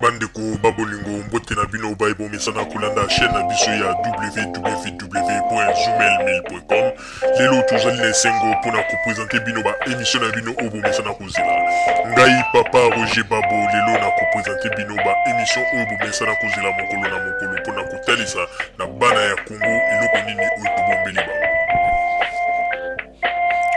Bandeko ba bolingo, mbote na bino baye bomesana kolanda chaîne na biso ya www.zoomail1000.com. Lelo tozali na esengo mpona kopresente bino ba émission na bino oyo bomesana kozela. Ngai papa Roger Babo lelo na kopresente bino ba émission oyo bomesana kozela mokolo na mokolo mpona kotalisa na bana ya Congo eloko nini oyo tobombeli bango.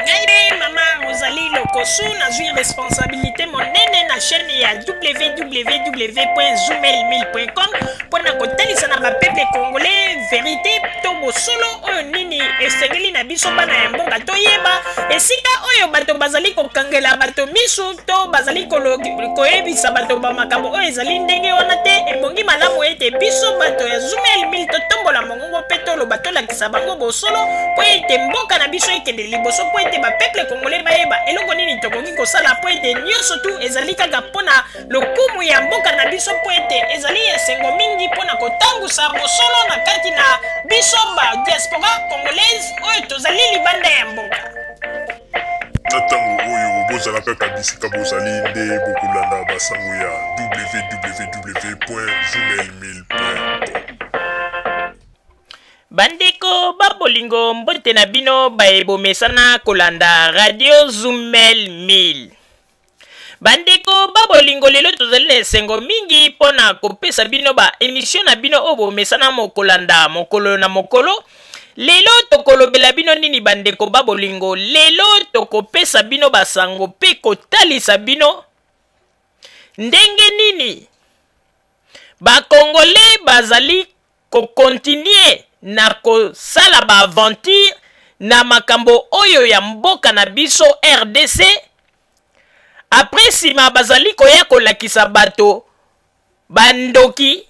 Ngai mpe mama Rosalie Lokosu nazwi responsabilité monene na chaîne ya www.zoomail1000.com mpo na kotalisa na bapeuple congolais verité to bosolo oyo nini esengeli na biso bana ya mboka toyeba esika oyo bato bazali kokangela bato misu to bazali koyebisa bato bamakambo oyo ezali ndenge wana te. Ebongi malamu ete biso bato ya Zoomail 1000 totombola mongongo mpe toloba, tolakisa bango bosolo mpo ete mboka na biso ekende liboso, mpo ete bapeuple congolais bayeba eloko nini tokoki kosala, mpo ete nyonso tu ezali kaka mpo na lokumu ya mboka na biso, mpo ete ezali esengo mingi mpo na kotangusa bosolo na kati na biso ba diaspora congolaise oyo tozali libanda ya mboka. Na ntango oyo bozala kaka bisika bozali nde bokolanda basango ya www.zoomail1000.com. Bandeko ba bolingo, mbote na bino baye bomesana kolanda Radio Zumel 1000. Bandeko ba bolingo, lelo tozali na esengo mingi mpo na kopesa bino ba emission na bino oyo bomesana mokolanda mokolo na mokolo. Lelo tokolobela bino nini bandeko ba bolingo? Lelo tokopesa bino basango mpe kotalisa bino ndenge nini bakongole bazali kokontinue na kosala baaventure na makambo oyo ya mboka na biso RDC. Apres nsima bazali koya kolakisa bato bandoki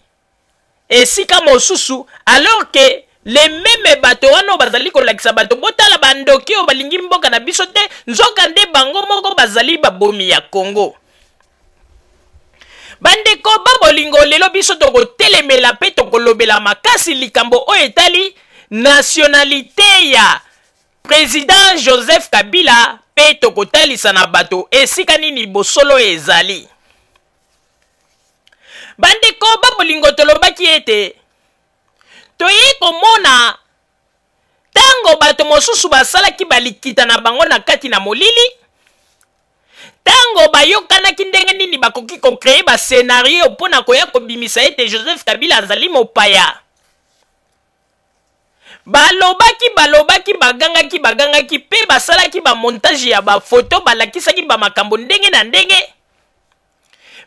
esika mosusu, alors que les mêmes bato wana oyo bazali kolakisa bato botala bandoki oyo balingi mboka na biso te, nzoka nde bango moko bazali babomi ya Congo. Bandeko ba bolingo, lelo biso tokotelemela mpe tokolobela makasi likambo oyo etali nationalité ya président Joseph Kabila, mpe tokotalisa na bato esika nini bosolo ezali. Bandeko ba bolingo, tolobaki ete toyei komona ntango bato mosusu basalaki balikita na bango na kati na molili, ntango bayokanaki ndenge nini bakoki kocree bascenario mpo na koya kobimisa ete Joseph Kabila azali mopaya. Balobaki, balobaki, bagangaki, bagangaki mpe basalaki bamontage ya bafoto, balakisaki bamakambo ndenge na ndenge.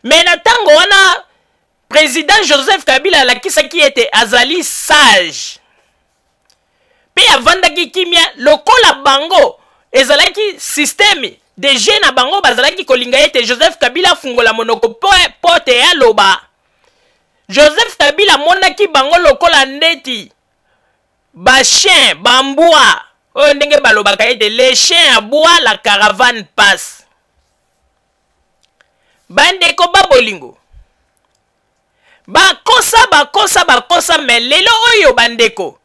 Me na ntango wana président Joseph Kabila alakisaki ete azali sage mpe avandaki kimia lokola bango. Ezalaki système de jeu na bango, bazalaki kolinga ete Joseph Kabila afungola monoko mpo te aloba. Joseph Kabila amonaki bango lokola ndeti bachien, bambwa oyo ndenge balobaka ete les chiens aboient, la caravane passe. Bandeko ba bolingo, bakosa, bakosa, bakosa, me lelo oyo bandeko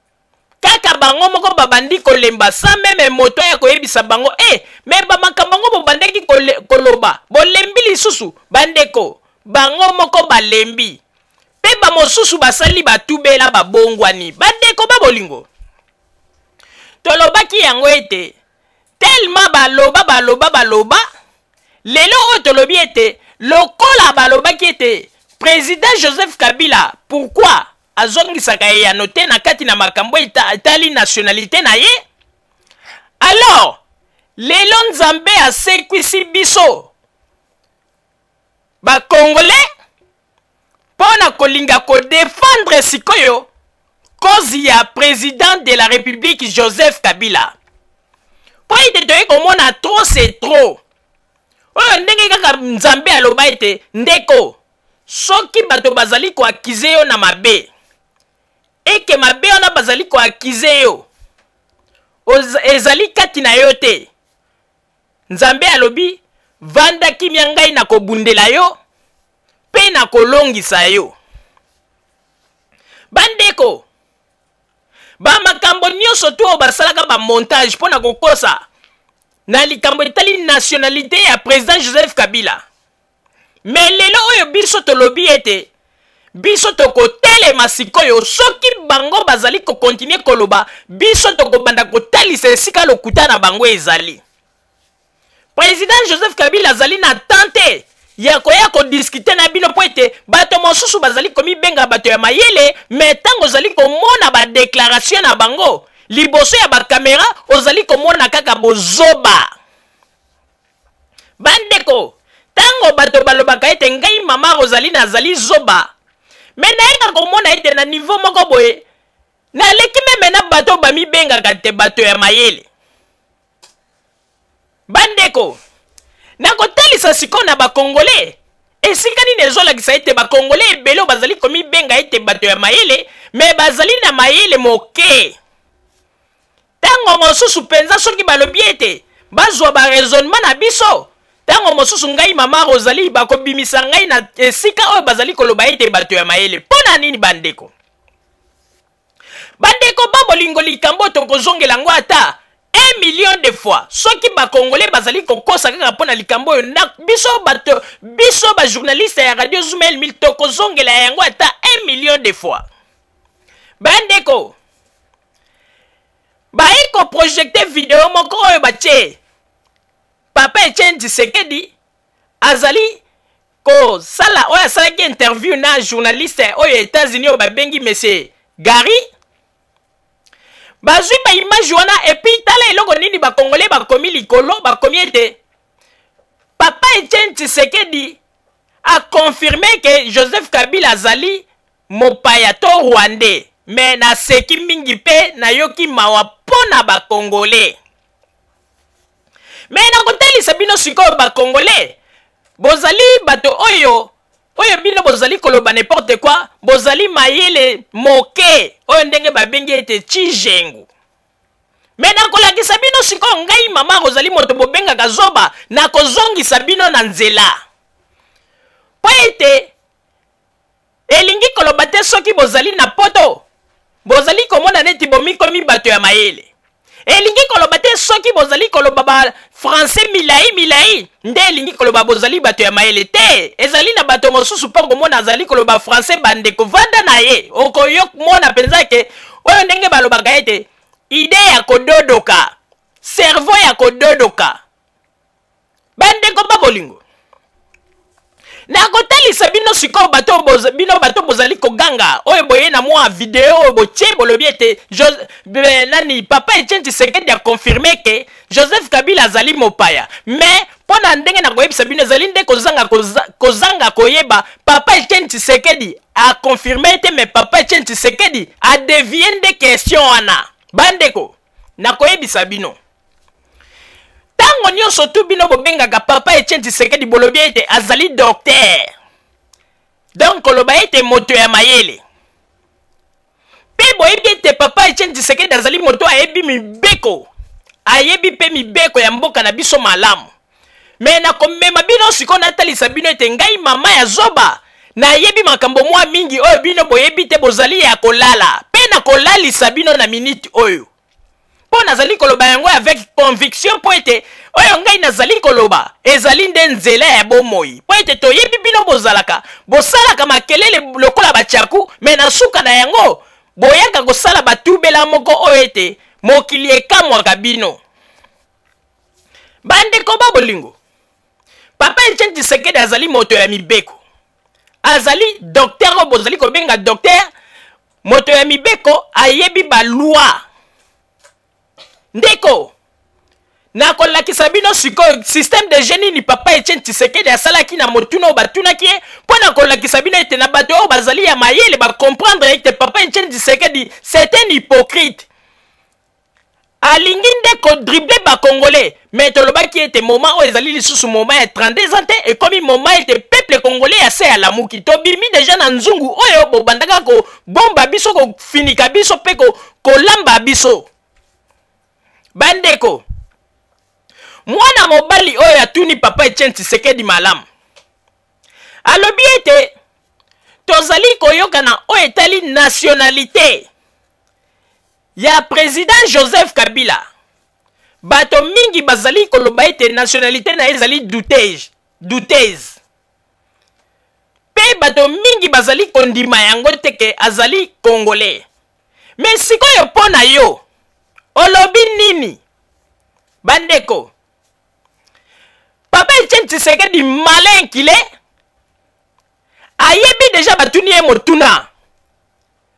kaka bango moko babandi kolemba sa meme moto ya koyebisa bango e me bamakambo yango bobandaki koloba bolembi lisusu. Bandeko, bango moko balembi mpe bamosusu basali batubela, babongwani. Bandeko ba bolingo, tolobaki yango ete tellement baloba, baloba, baloba, lelo oyo tolobi ete lokola balobaki ete président Joseph Kabila pourquoi azongisaka eyano te na kati na makambo etali nationalité na ye, alors lelo Nzambe asekwisi biso bakongolais mpo na kolinga kodefendre sikoyo cause ya président de la République Joseph Kabila, mpo ete toyei komona trop c'est trop. Oyo ndenge kaka Nzambe aloba ete ndeko, soki bato bazali koakize yo na mabe, eke mabe wana bazali koakize yo ezali kati na yo te, Nzambe alobi vanda kimia, ngai nakobundela yo mpe nakolongisa yo. Bandeko, bamakambo nyonso to oyo basalaka bamontage mpo na kokosa na likambo etali nationalité ya président Joseph Kabila, me lelo oyo biso tolobi. Tolobi ete biso tokotelema sikoyo. Soki bango bazali kokontinue koloba, biso tokobanda kotalisa esika lokuta na bango ezali. President Joseph Kabila azali na temps te ya koya kodiskute na bino, mpo ete bato mosusu bazali komibenga bato ya mayele, me ntango ozali komona badeklaration na bango liboso ya bakamera, ozali komona kaka bozoba. Bandeko, ntango bato balobaka ete ngai mama Rosalie nazali zoba, me nayaka komona ete na niveau moko boye naleki meme na bato bamibengaka te bato ya mayele. Bandeko, nakotalisa sikoyo na bakongole esika nini ezolakisa ete bakongole ebele oyo bazali komibenga ete bato ya mayele, me bazali na mayele moke. Ntango mosusu mpenza soki balobi ete bazwa baraisonnement na biso, ntango mosusu ngai mama Rosalie bakobimisa ngai na esika oyo bazali koloba ete bato ya mayele. Mpo na nini bandeko? Bandeko ba bolingo, likambo tokozongela yango ata 1 million de fois. Soki bakongole bazali kokosa kaka mpo na likambo oyo, na biso bato, biso bajournaliste ya Radio Zuma El Mil, tokozongela yango ata 1 million de fois. Bandeko, baye koprojekte video moko oyo batie papa Etienne Tshisekedi azali kosala, oyo asalaki interview na journaliste oyo ya États-Unis oyo babengi monsieur Gary. Bazwi baimage wana, epuis tala eloko nini bakongole bakomi likolo. Bakomi ete papa Etienne Tshisekedi akonfirme ke Joseph Kabila azali mopaya to rwandais. Me naseki mingi mpe nayoki mawa mpo na bakongole. Me nakotalisa bino sikoyo, bakongole bozali bato oyo bino bozali koloba n'importe quoi, bozali mayele moke, oyo ndenge babengi ete chijengu. Me nakolakisa bino sikoyo, ngai mama ozali moto bobengaka zoba, nakozongisa bino na nzela, mpo ete elingi koloba te soki bozali na poto bozali komona neti bomikomi bato ya mayele. Elingi koloba te soki bozali koloba ba français milai milai nde elingi koloba bozali bato ya mayele te. Ezali na bato mosusu mpo komona azali koloba français, bandeko, vanda na ye, okoyomona mpenza ke oyo ndenge balobaka ete ide ya kododoka, cerveau ya kododoka. Bandeko ba bolingo, nakotalisa bino sikoyo bato bino bato bozali koganga oyo boye na mwa video oyo botie, bolobi ete nani papa Etienne Tshisekedi akonfirme ke Joseph Kabila azali mopaya. Me mpo na ndenge nakoyebisa bino, ezali nde kozanga koyeba. Papa Etienne Tshisekedi akonfirme te, me papa Etienne Tshisekedi adevie nde question wana. Bandeko, nakoyebisa bino, ntango nyonso tu bino bobengaka papa Etienne Tshisekedi, bolobi ete azali docteur, donc koloba ete moto ya mayele. Mpe boyebi ete papa Etienne Tshisekedi azali moto ayebi mibeko, ayebi mpe mibeko ya mboka na biso malamu. Me nakomema bino sikoyo, natalisa bino ete ngai mama ya zoba nayebi makambo mwa mingi oyo bino boyebi te. Bozali ya kolala, mpe nakolalisa bino na miniti oyo, mpo nazali koloba yango avec conviction, mpo ete oyo ngai nazali koloba ezali nde nzela ya bomoi. Mpo ete toyebi bino bozalaka bosalaka makelele lokola bachaku, me na suka na yango boyaka kosala batubela moko oyo ete mokili ekamwaka bino. Bandeko ba bolingo, papa Etienne Tshisekedi azali moto ya mibeko, azali docteur oyo bozali kobenga docteur, moto ya mibeko, ayebi baloi. Ndeko, nakolakisa bino sikoyo système de jeu nini papa Etienne Tshisekedi asalaki na motuna oyo batunaki ye, mpo na kolakisa bino ete na bato oyo bazali ya mayele bacomprendre ete papa Etienne Tshisekedi, c'est un hypocrite, alingi nde kodrible bakongolais. Me tolobaki ete moment oyo ezali lisusu moment ya 32 ans te, ekomi moment ete peuple congolais ya se alamuki. Tobimi deja na nzungu oyo bobandaka kobomba biso, kofinika biso mpe kolamba biso. Bandeko, mwana mobali oyo atuni papa Etienne Tshisekedi malamu, alobi ete tozali koyoka na oyo etali nationalité ya président Joseph Kabila, bato mingi bazali koloba ete nationalité na ye ezali douteuse. Mpe Mpe bato mingi bazali kondima yango te ke azali Congolais. Me sikoyo mpo na yo olobi nini? Bandeko, Papa Etienne Tshisekedi malin qu'il est, ayebi deja batuni ye motuna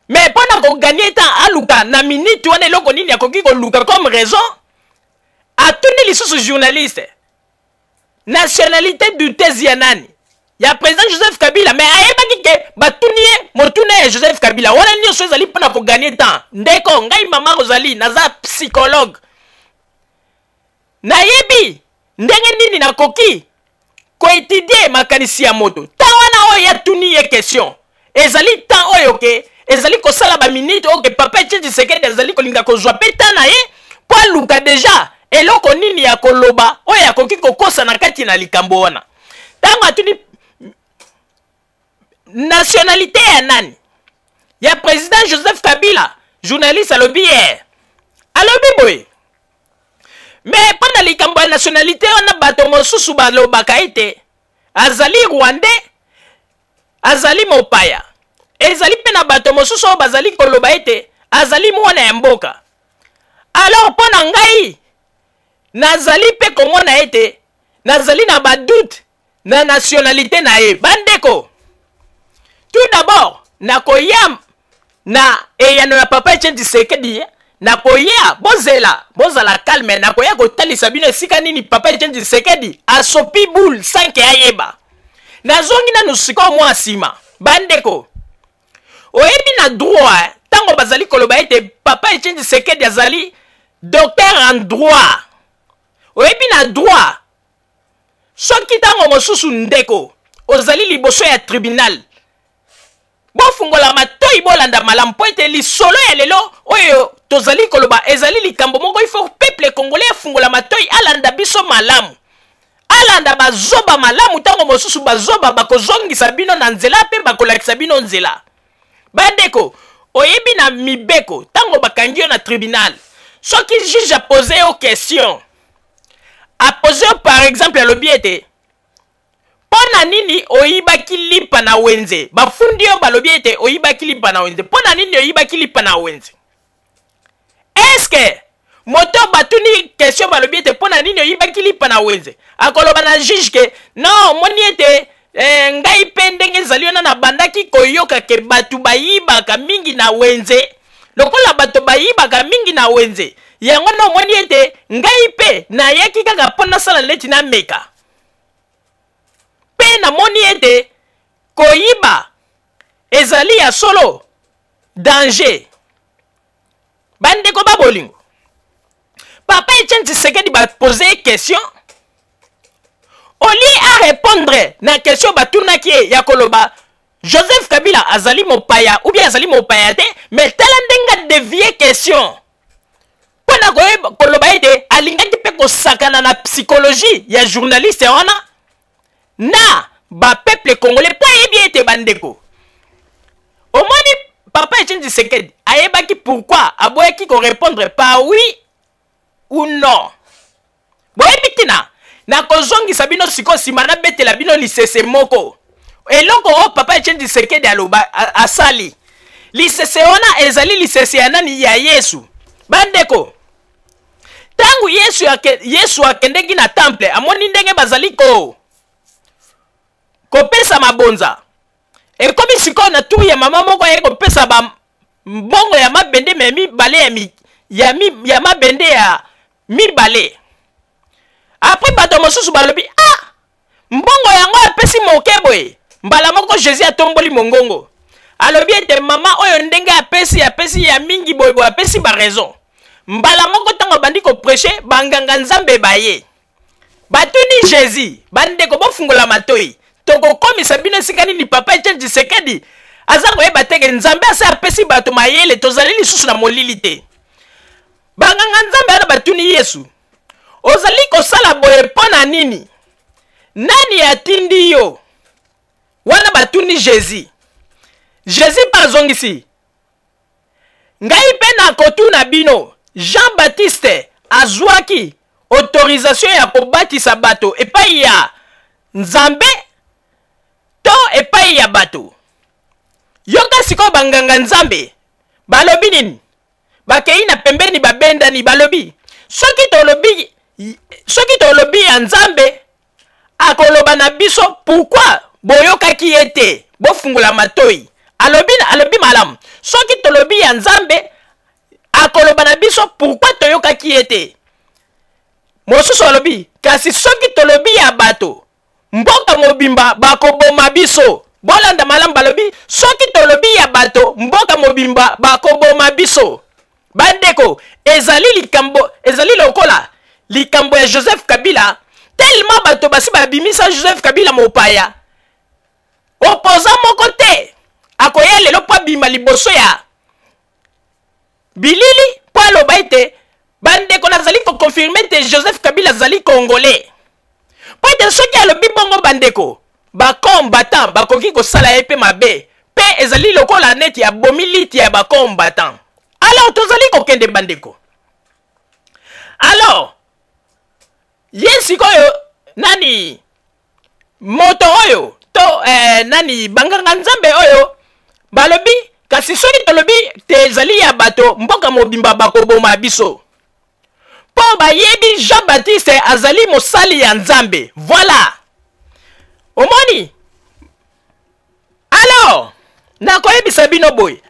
me mpo na koganye temps aluka na minute wana eloko nini akoki koluka comme raison. Atuni lisusu journaliste nationalité douteuse ya nani? Ya président Joseph Kabila. Mais ayebaki ke batuni ye motuna ya Joseph Kabila. Wana nyonso ezali mpo na koganye temps. Ndeko ngai mama Rosalie, naza psychologue, nayebi ndenge nini nakoki koétudier makanisi ya moto. Ntango wana oyo atuni ye question ezali temps oyo ke ezali kosala baminute oyo ke Papa Etienne Tshisekedi azali kolinga kozwa mpe temps na ye mpo aluka deja eloko nini ya koloba oyo akoki kokosa na kati na likambo wana. Ntango atuni nationalité ya nani? Ya président Joseph Kabila. Journaliste alobi ye, alobi boye: me mpo na likambo ya nationalité wana, bato mosusu balobaka ete azali Rwandais, azali mopaya. Ezali mpe na bato mosusu oyo bazali koloba ete azali mwana ya mboka. Alors mpo na ngai, nazali mpe komona ete nazali na badoute na nationalité na ye. Bandeko, tout d'abord nakoya na eyano ya Papa Etienne Tshisekedi. Nakoya, bozela, bozala calme, nakoya kotalisa bino esika nini Papa Etienne Tshisekedi asopi boule sans ke ayeba. Nazongi nanu sikoyo mwa nsima. Bandeko, oyebi na droit, ntango bazali koloba ete Papa Etienne Tshisekedi azali docteur en droit, oyebi na droit, soki ntango mosusu ndeko ozali liboso ya tribunal, bofungola matoi, bolanda malamu, mpo ete lisolo ya lelo oyo tozali koloba ezali likambo moko il faut peuple congolais afungola matoi, alanda biso malamu, alanda bazoba malamu. Ntango mosusu bazoba bakozongisa bino na nzela mpe bakolakisa bino nzela. Bandeko, oyebi na mibeko, ntango bakangi yo na tribunal, soki juge apose yo question, apose yo par exemple, alobi ete mpo na nini oyibaki lipa na wenze? Bafundi yo, balobi ete oyibaki lipa na wenze. Mpo na nini oyibaki lipa na wenze? Eske moto batuni question, balobi ete mpo na nini oyibaki lipa na wenze, akoloba na juge ke non, omoni ete ngai mpe ndenge ezali wana, nabandaki koyoka ke bato bayibaka mingi na wenze? Lokola bato bayibaka mingi na wenze yango na omoni ete ngai mpe nayaki kaka mpo nasala neti nameka, mpe namoni ete koyiba ezali ya solo danger. Bandeko ba bolingo, Papa Etienne Tshisekedi bapose question, au lieu arépondre na question batunaki ye ya koloba Joseph Kabila azali mopaya ou bien azali mopaya te, mais tala ndenge adévier question mpo na koloba ete alingaki mpe kosakana na psychologie ya journaliste wana na bapeuple congolais, mpo ayebi ete, bandeko, omoni Papa Etienne Tshisekedi ayebaki pourquoi aboyaki korépondre par oui ou non. Boyebi ntina? Nakozongisa bino sikoyo nsima, nabetela bino lisese moko, eloko oyo Papa Etienne Tshisekedi aloba asali. Lisese wana ezali lisese ya nani? Ya Yesu. Bandeko, ntango Yesu akendeki na temple, amoni ndenge bazali kopesa mabonza. Ekomi sikoyo na tour ya mama moko aye kopesa ba mbongo ya mabende me mibale ya, mi, ya, mi, ya mabende ya mibale. Après bato mosusu balobi: "Ah, mbongo yango apesi moke boye." Mbala moko Jésus atomboli mongongo, alobi ete mama oyo ndenge apesi ya mingi boye boye, apesi baraison. Mbala moko ntango abandi koprêcher, banganga Nzambe baye, batuni Jésus. Bandeko, bofungola matoi, tokokomisa bino esika nini Papa Etienne Tshisekedi aza koyeba teke Nzambe ase apesi bato mayele, tozali lisusu na molili te. Banganga Nzambe wana batuni Yesu: "Ozali kosala boye mpo na nini? Nani atindi yo?" Wana batuni Jésus. Jésus mpe azongisi: "Ngai mpe nakotuna bino, Jean Baptiste azwaki autorisation ya kobatisa bato epai ya Nzambe?" To epai ya bato? Yoka sikoyo banganga Nzambe balobi nini? Bakei na pembeni, babendani, balobi soki tolobi ya Nzambe, akoloba na biso: "Pourquoi boyokaki ye te?" Bofungola matoi. Alobi malamu, soki tolobi ya Nzambe, akoloba na biso: "Pourquoi toyokaki ye te?" Mosusu alobi: "Kasi soki tolobi ya bato, mboka mobimba bakoboma biso." Bolanda malamu, balobi soki tolobi ya bato, mboka mobimba bakoboma biso. Bandeko, ezali likambo, ezali lokola likambo ya Joseph Kabila. Tellement bato basi babimisa Joseph Kabila mopaya, opposant moko te akoya lelo mpo abima liboso ya bilili mpo aloba ete: "Bandeko, nazali koconfirmer ete Joseph Kabila azali Congolais." Mpo ete soki alobi bongo, bandeko, bacombattant bakoki kosala ye mpe mabe, mpe ezali lokola neti abomi liti ya bacombattant. Alors tozali kokende, bandeko. Alors ye sikoyo nani moto oyo to nani banganga Nzambe oyo balobi: "Kasi soki tolobi te ezali ya bato, mboka mobimba bakoboma biso," mpo bayebi Jean Baptiste azali mosali ya Nzambe. Voilà, omoni. Alors nakoyebisa bino boye,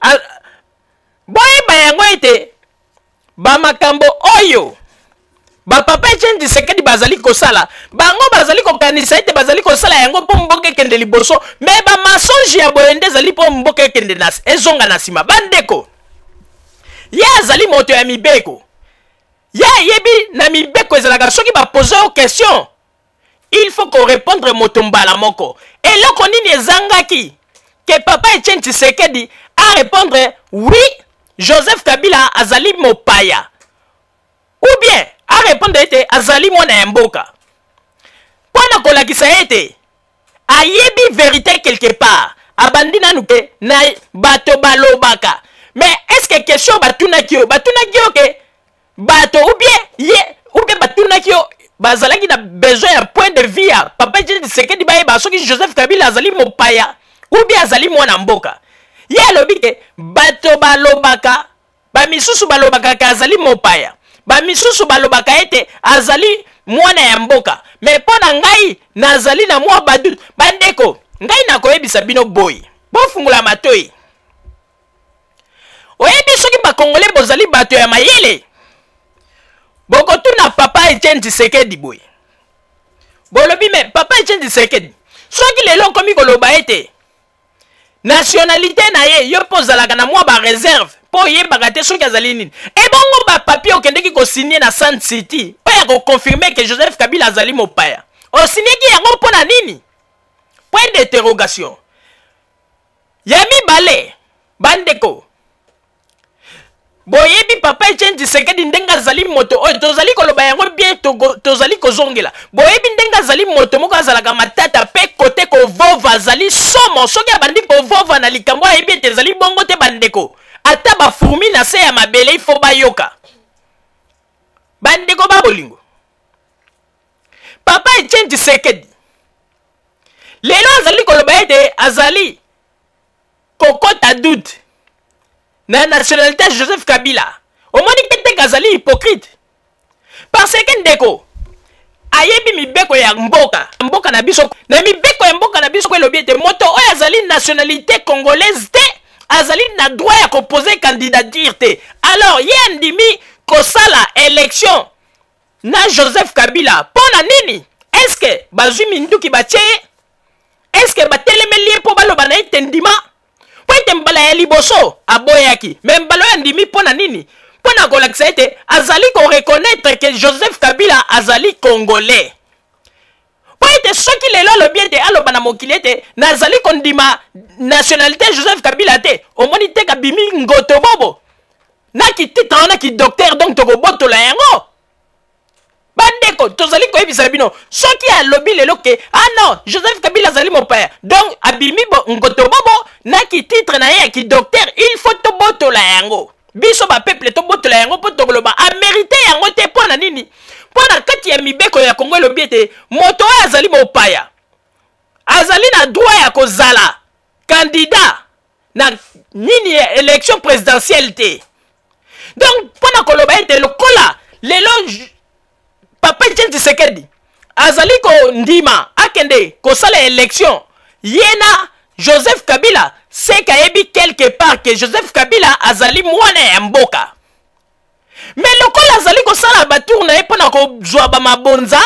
boyeba yango ete bamakambo oyo bapapa Etienne Tshisekedi bazali kosala, bango bazali kokanisa ete bazali kosala yango mpo mboka ekende liboso, mais bamensonge ya boye nde ezali mpo mboka ekende na, ezonga na nsima. Bandeko, ye azali moto ya mibeko, ye ayebi na mibeko ezalaka soki bapose yo question, il faut korépondre moto mbala moko. Eloko nini ezangaki ke papa Etienne Tshisekedi arépondre: "Oui, Joseph Kabila azali mopaya," ou bien arépondre ete azali mwana ya mboka, mpo na kolakisa ete ayebi vérité quelque part? Abandi nanu ke na bato balobaka, mais est ce que question batunaki yo, batunaki yo ke bato ou bien ye, ou bien batunaki yo, bazalaki na besoin ya point de vue ya papa Etienne Tshisekedi, bayeba soki Joseph Kabila azali mopaya ou bien azali mwana mboka? Ye alobi ke bato balobaka, bamisusu balobaka ke azali mopaya, bamisusu balobaka ete azali mwana ya mboka, mais mpo na ngai nazali na mwa badoute. Bandeko, ngai nakoyebisa bino boye, bofungola matoi. Oyebi, soki bakongole bozali bato ya mayele, bokotuna papa Etienne Tshisekedi boye, bolobi: "Mais papa Etienne Tshisekedi, soki lelo okomi koloba ete nationalité na ye, yo mpo ozalaka na mwa baréserve mpo oyebaka te soki azali nini, ebongo bapapier okendeki kosigner na Sun City mpo ya koconfirmer ke Joseph Kabila azali mopaya, osigneki yango mpo na nini?" Point d'interrogation. Ya mibale, bandeko, boyebi papa Etienne Tshisekedi ndenge azali moto oyo tozali koloba yango bien, tozali kozongela. Boyebi ndenge azali moto moko azalaka matata mpe kote kovova, azali somo. Soki abandi kovova na likambo, ayebi ete ezali bongo te. Bandeko, ata bafourmi na se ya mabele ifo bayoka. Bandeko ba bolingo, papa Etienne Tshisekedi lelo azali koloba ete azali kokota doute na nationalité ya Joseph Kabila. Omoni ke teke azali hypocrite, parce que ndeko ayebi mibeko ya mboka na biso. Na mibeko ya mboka na biso elobi ete moto oyo azali nationalité congolaise te azali na droit ya kopose candidature te. Alors ye andimi kosala élection na Joseph Kabila mpo na nini? Est-ce bazwi minduki batie ye? Est-ce batelemeli ye mpo baloba na ye te ndima? Mpo ete mbala ya liboso aboyaki, mais mbala oyo andimi mpo na nini? Mpo na kolakisa ete azali koreconnaître ke Joseph Kabila azali Congolais. Mpo ete soki lelo alobi ete, aloba na mokili ete nazali kondima nationalité Joseph Kabila te, omoni te kabimi ngoto bobo na kititre wana kidocteur, donc tokobotola yango. Bandeko, tozali koyebisa bino, soki alobi lelo ke: "Ah non, Joseph Kabila azali mopaya," donc abimi ngoto bobo na kititre na ye ya kidocteur, il faut tobotola yango. Biso bapeuple tobotola yango, mpo tokoloba amérite yango te. Mpo na nini? Mpo na kati ya mibeko ya Kongo elobi ete moto oyo azali mopaya azali na droit ya kozala candidat na nini ya élection présidentielle te. Donc mpo na koloba ete lokola lelo papa Etienne Tshisekedi azali kondima akende kosala élection ye na Joseph Kabila, seke ayebi quelque part ke Joseph Kabila azali mwana ya mboka. Me lokola azali kosala batour na ye mpo na kozwa bamabonza,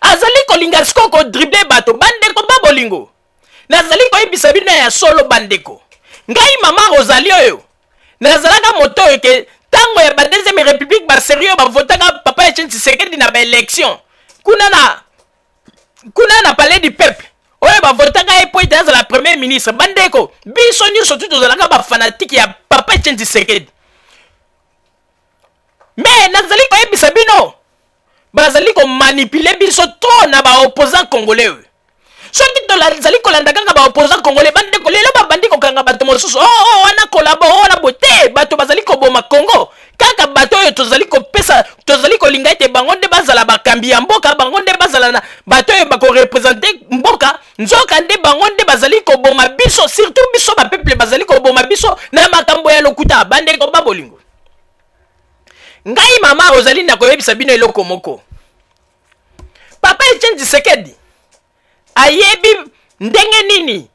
azali kolinga sikoyo kodrible bato. Bandeko ba bolingo, nazali koyebisa bino ya solo bandeko, ngai mama Rosalie oyo nazalaka moto oyo ke ntango ya ba deuxième république baserie oyo bavotaka papa Etienne Tshisekedi na baélection kuna na kuna na palais du peuple oyo bavotaka ye mpo ete azala premier ministre. Bandeko, biso nyonso tu tozalaka bafanatike ya papa Etienne Tshisekedi. Me nazali koyebisa bino, bazali komanipule biso trop na baopposant congolais oyo. Soki tozali kolanda kaka baopposant congolais, bandeko, lelo babandi kokanga bato mosusu, oh, oh, wana kolabo, oh, wana boye te. Bato bazali koboma Congo kaka bato oyo tozali kopesa, tozali kolinga ete bango nde bazala bakambi ya mboka, bango nde bazala na bato oyo bakorepresente mboka. Nzoka nde bango nde bazali koboma biso, surtout biso bapeuple, bazali koboma biso na makambo ya lokuta. Bandeko ba bolingo, ngai mama ozali na koyebisa bino eloko moko. Papa Etienne Tshisekedi ayebi ndenge nini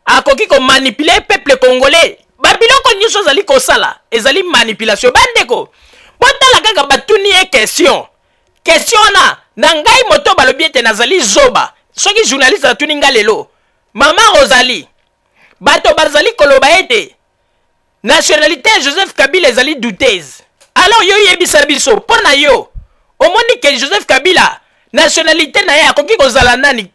akoki komanipule peuple congolais. Babiloko nyonso azali kosala ezali manipulation. Bandeko, botala kaka, batuni ye question. Question wana na ngai moto balobi ete nazali zoba. Soki journaliste atuni nga lelo, mama Rosalie, bato bazali koloba ete nationalité ya Joseph Kabila ezali douteuse, alors yo yebisa biso, mpo na yo omoni ke Joseph Kabila nationalité na ye akoki kozala nani?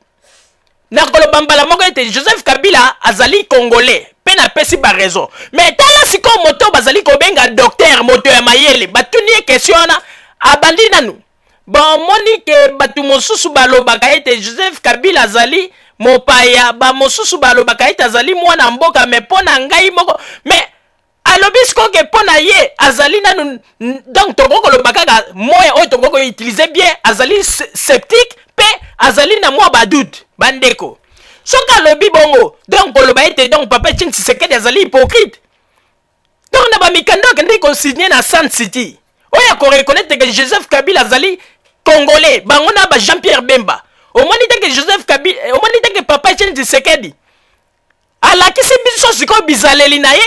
Nakoloba mbala moko ete Joseph Kabila azali congolais, mpe napesi baraison. Me tala sikoyo moto bazali kobenga docteur, moto ya mayele, batuni ye question wana, abandi nanu bomoni ke bato mosusu balobaka ete Joseph Kabila azali mopaya, bamosusu balobaka ete azali mwana mboka, me mpo na ngai moko, me alobi sikoyo ke mpo na ye azali nanu, donc tokoki koloba kaka moya oyo tokoki koutilize bien, azali sceptique mpe azali na mwa badoute. Bandeko, soki alobi bongo, donc koloba ete donc papa Etienne Tshisekedi azali hypocrite. Donc na bamikanda akendeki kosigne na Sun City oyo akoreconnaitre ke Joseph Kabila azali congolais, bango na ba Jean Pierre Bemba, omoni te ke Joseph Kabila, omoni te ke papa Etienne Tshisekedi alakisi biso sikoyo bizaleli na ye,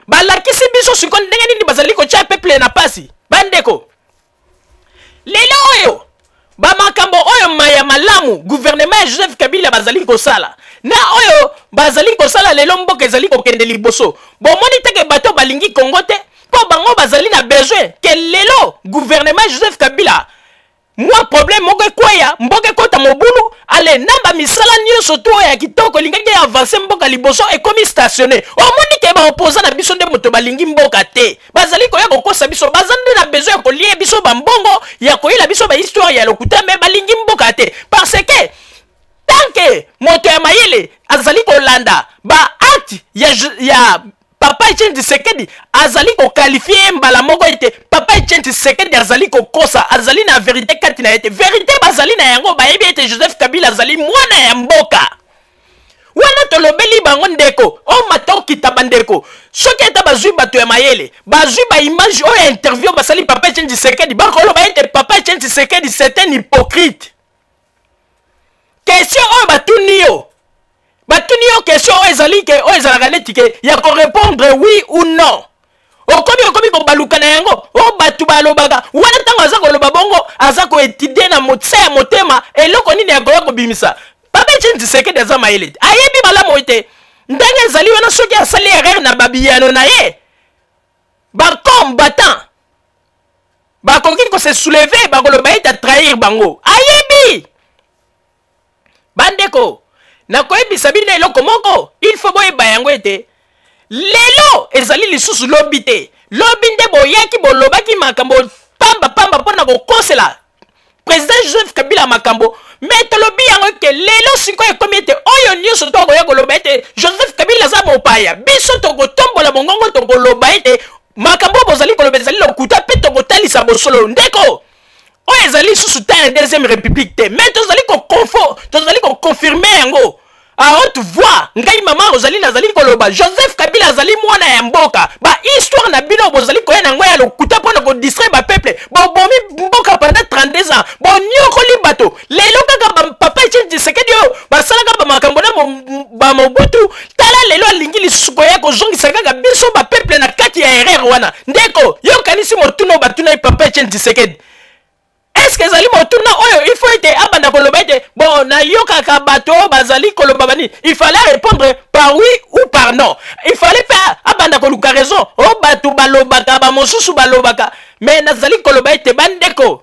balakisi biso sikoyo ndenge nini bazali kotia peuple na pasi. Bandeko, lelo oyo bamakambo oyo maya malamu gouvernement ya Joseph Kabila bazali kosala na oyo bazali kosala lelo, mboka ezali kokende liboso. Bomoni te ke bato balingi Kongo te, mpo bango bazali na besoin ke lelo gouvernement ya Joseph Kabila mwa problème moko ekweya, mboka ekota mobulu, ale na bamisala nyonso to ya kitoko elingaki avance mboka liboso ekomi stationne. Omoni ke baopoza na biso nde moto balingi mboka te, bazali koya kokosa biso, baza nde na besoin ya kolia biso bambongo, ya koyela biso bahistoire ya lokuta, me balingi mboka te. Parce que tant que moto ya mayele azali kolanda baacte ya papa Etienne Tshisekedi, azali kokalifie ye mbala moko ete papa Etienne Tshisekedi azali kokosa, azali na verite kati na ye te. Verite bazali na yango, bayebi ete Joseph Kabila azali mwana ya mboka. Wana tolobeli bango, ndeko, omata okita, bandeko, soki ata bazwi bato ya mayele, bazwi baimage oyo ya interview basali papa Etienne Tshisekedi, bakoloba ete papa Etienne Tshisekedi c'est un hypocrite. Question oyo batuni yo, batuni yo question oyo ezali ke oyo ezalaka neti ke ya korépondre oui ou non, okomi kobaluka na yango oyo bato balobaka wana. Ntango aza koloba bongo, aza koetudie na motse ya motema eloko nini akoya kobimisa. Papa Etienne Tshisekedi aza mayele te, ayebi malamu ete ndenge ezali wana, soki asali erreur na babiyano na ye, bacombattant bakoki kose soulever, bakoloba ete atrahir bango. Ayebi. Bandeko, nakoyebisa bino eloko moko, il faut boyeba yango ete lelo ezali lisusu lobi te. Lobi nde boyaki bolobaki makambo pamba pamba mpo na kokosela président Joseph Kabila makambo, me tolobi yango ke lelo sikoyo ekomi ete oyo nyonso tokoya koloba ete Joseph Kabila aza mopaya, biso tokotombola mongongo, tokoloba ete makambo oyo bozali koloba ezali lokuta, mpe tokotalisa bosolo. Ndeko. Oyo ezali lisusu temps ya deuxième république te, mais tozali koconfo, tozali koconfirme yango à haute voix. Ngai mama Rosalie nazali koloba, Joseph Kabila azali mwana ya mboka. Ba histoire na bino bozali koya na yango ya lokuta mpo na kodistraire bapeuple. Bobomi mboka pendant 32 ans, bonyokoli bato. Lelo kaka ba papa Etienne Tshisekedi oyo basalaka bamakambo na bamobutu, tala lelo alingi lisusu koya kozongisa kaka biso bapeuple na kati ya erreur wana. Ndeko, yo okanisi motuna oyo batunaki papa Etienne Tshisekedi, eske ezali motuna oyo il faut ete abanda koloba ete bon, nayokaka bato oyo bazali koloba banini? Il fallait répondre par oui ou par non. Il fallait mpe abanda koluka raison oyo bato balobaka, bamosusu balobaka. Mais nazali koloba ete bandeko,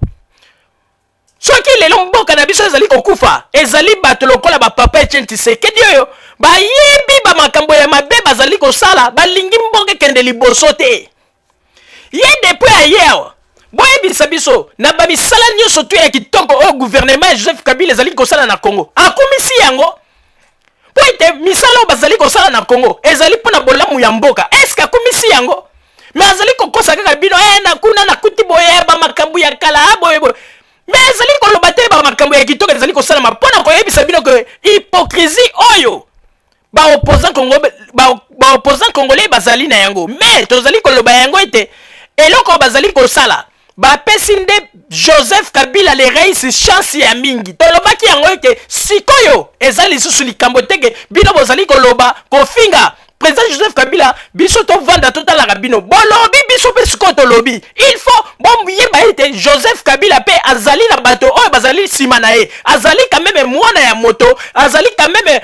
soki lelo mboka na biso ezali kokufa, ezali bato lokola bapapa Etienne Tshisekedi oyo bayebi bamakambo ya mabe bazali kosala, balingi mboka ekende liboso te. Ye depuis aye awa, boyebisa biso na bamisala nyonso to ya kitoko oyo gouvernement ya Joseph Kabila ezali kosala na Congo, akumisi yango mpo ete misala oyo bazali kosala na Congo ezali mpo na bolamu ya mboka? Eske akumisi yango? Me azali kokosa kaka bino na kuna nakuti boye bamakambo ya kala boye boye, me azali koloba te bamakambo ya kitoko ezali kosalama, mpo na koyebisa bino ke hypocrisie oyo baopposant Congo, baopposant congolais bazali na yango. Me tozali koloba yango ete eloko bazali kosala, bapesi nde Joseph Kabila le rais chance ya mingi. Tolobaki yango ete sikoyo eza lisusu likambo teke bino bozali koloba kofinga président Joseph Kabila, biso tovanda totalaka bino bolobi, biso mpe sikoyo tolobi. Il faut boyeba ete Joseph Kabila mpe azali na bato oyo bazali nsima na ye. Azali quand même mwana ya moto, azali quand même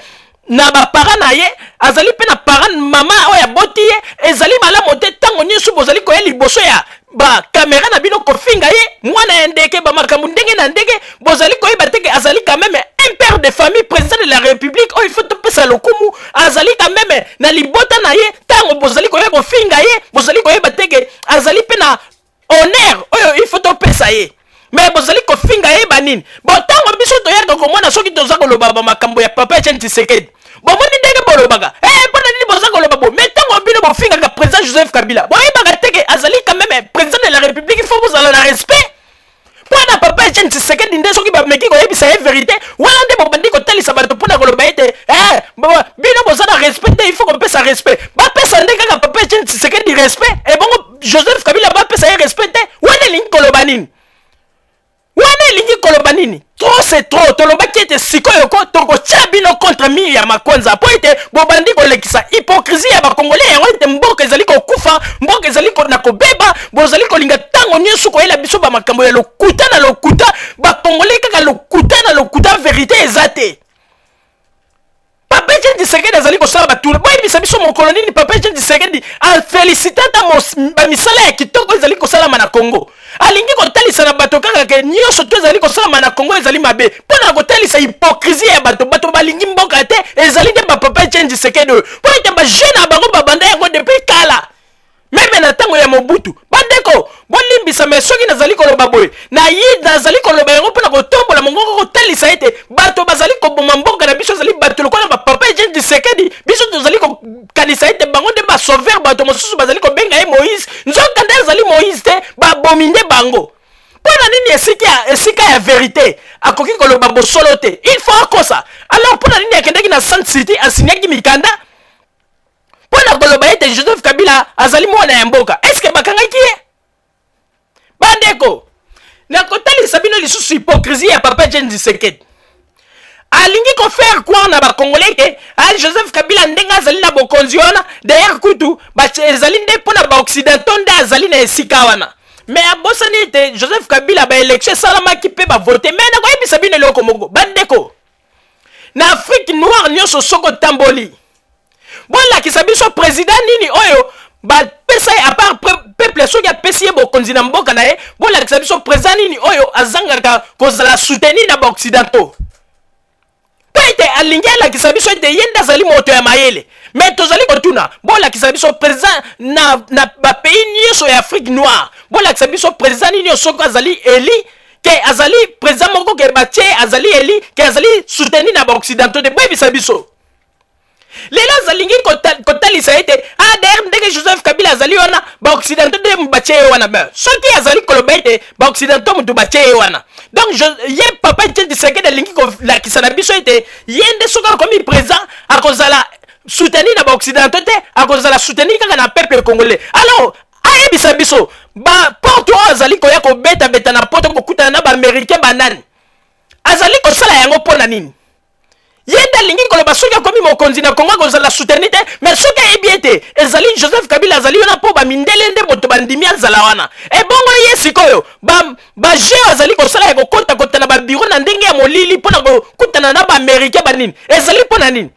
na baparent na ye, azali mpe na parent mama oyo aboti ye. Ezali malamu te ntango nyonso bozali koya liboso ya bakamera na bino kofinga ye mwana ya ndeke, bamakambo ndenge na ndenge. Bozali koyeba teke azali quand même un père de famille, président de la république oyo il faut topesa lokumu. Azali quand même na libota na ye. Ntango bozali koya kofinga ye, bozali koyeba teke azali mpe na honneur oyo il faut topesa ye, me bozali kofinga ye banini. Bon, ntango biso toyaka komona soki toza koloba bamakambo ya papa Etienne Tshisekedi, bomoni ndenge bolobaka mpo na nini boza koloba bo? Me ntango bino bofingaka président Joseph Kabila, boyebaka teke azali quand même président de la république, il faut bozala na respect mpo na papa Etienne Tshisekedi. Nde soki bameki koyebisa ye vérité wana, nde bobandi kotalisa bato mpona koloba ete bino boza na respect te, il faut kopesa respect. Bapesa nde kaka papa Etienne Tshisekedi respect, ebongo Joseph Kabila bapesa ye respect te? Wana elingi koloba nini? Wana elingi koloba nini? Trop c'est trop. Tolobaki ete sikoyo ko tokotia bino contre mur ya makonza, mpo ete bobandi kolekisa hypocrisie ya bakongolais yango ete mboka ezali kokufa, mboka ezali na kobeba. Bozali kolinga ntango nyonso koyela biso bamakambo ya lokuta na lokuta. Bakongolais kaka lokuta na lokuta, vérité eza te. Papa Etienne Tshisekedi azali kosala batuna, boyebisa biso mokolo nini papa Etienne Tshisekedi afélicité ata bamisala ya kitoko ezali kosalama na Congo? Alingi kotalisa na bato kaka ke nyonso to ezali kosalama na Congo ezali mabe, mpo na kotalisa hypocrisie ya bato. Bato balingi mboka te, ezali nde bapapa Etienne Tshisekedi oyo, mpo ete bajeune na bango babanda yango depuis kala, même na ntango ya Mobutu. Bandeko, bolimbisa, me soki nazali koloba boye, nayi nazali koloba yango mpona kotombola mongongo, kotalisa ete bato bazali koboma mboka na biso ezali bato lokola bapapa Etienne Tshisekedi. Biso tozali kokanisa ete bango nde basauveur, bato mosusu bazali kobenga ye Moïse, nzoka nde azali Moïse te, babomi nde bango. Mpo na nini esika ya vérité akoki koloba bosolo te, il faut akosa? Alors mpo na nini akendaki na Sun City, asinyaki mikanda mpo na koloba ete Joseph Kabila azali mwana ya mboka? Eske bakangaki ye? Bandeko, nakotalisa bino lisusu hypocrisie ya papa Etienne Tshisekedi. Alingi kofaire croire na bakongolais ke Joseph Kabila ndenge azali na bokonzi wana, d'ailleurs kutu ezali nde mpo na baoccidentaux nde azali na esika wana. Me abosani ete Joseph Kabila, baélection esalamaki mpe bavote. Me nakoyebisa bino eloko moko, bandeko, na Afrique noire nyonso soki otamboli, bolakisa biso président nini oyo bapesa ye, à part peuple soki apesi ye bokonzi na mboka na ye, bolakisa biso président nini oyo azangaka kozala soutenu na baoccidentaux, mpo ete alingi alakisa biso ete ye nde azali moto ya mayele. Me tozali kotuna, bolakisa biso président na bapays nyonso ya Afrique noire, bolakisa biso président nini oyo soki azali élu, ke azali président moko ke batie azali élu, ke azali soutenu na baoccidentaux te. Boyebisa biso. Lelo azalingi kotalisa ete d'ailleurs ndenge Ndenge Joseph Kabila azali wana, baoccidentaux nde batie ye wana. Mais soki azali koloba ete baoccidentaux moto batie ye wana, donc ye papa Etienne Tshisekedi alingi kolakisa na biso ete ye nde soki akomi président akozala soutenu na baoccidentaux te, akozala soutenu kaka na peuple congolais. Alors ayebisa biso baporte oyo azali koya kobetabeta na poto, kokutana na baaméricain, banani, azali kosala yango mpo na nini? Ye nde alingi koloba soki akomi mokonzi na Kongo akozala soutenu te. Mais soki ayebi ete ezali Joseph Kabila azali wana mpo bamindele nde moto bandimi azala wana, ebongo ye sikoyo bajeu ba azali kosala ya kokotakota na babiro na ndenge ya molili mpo na kokutana na baaméricain banini, ezali mpo na nini?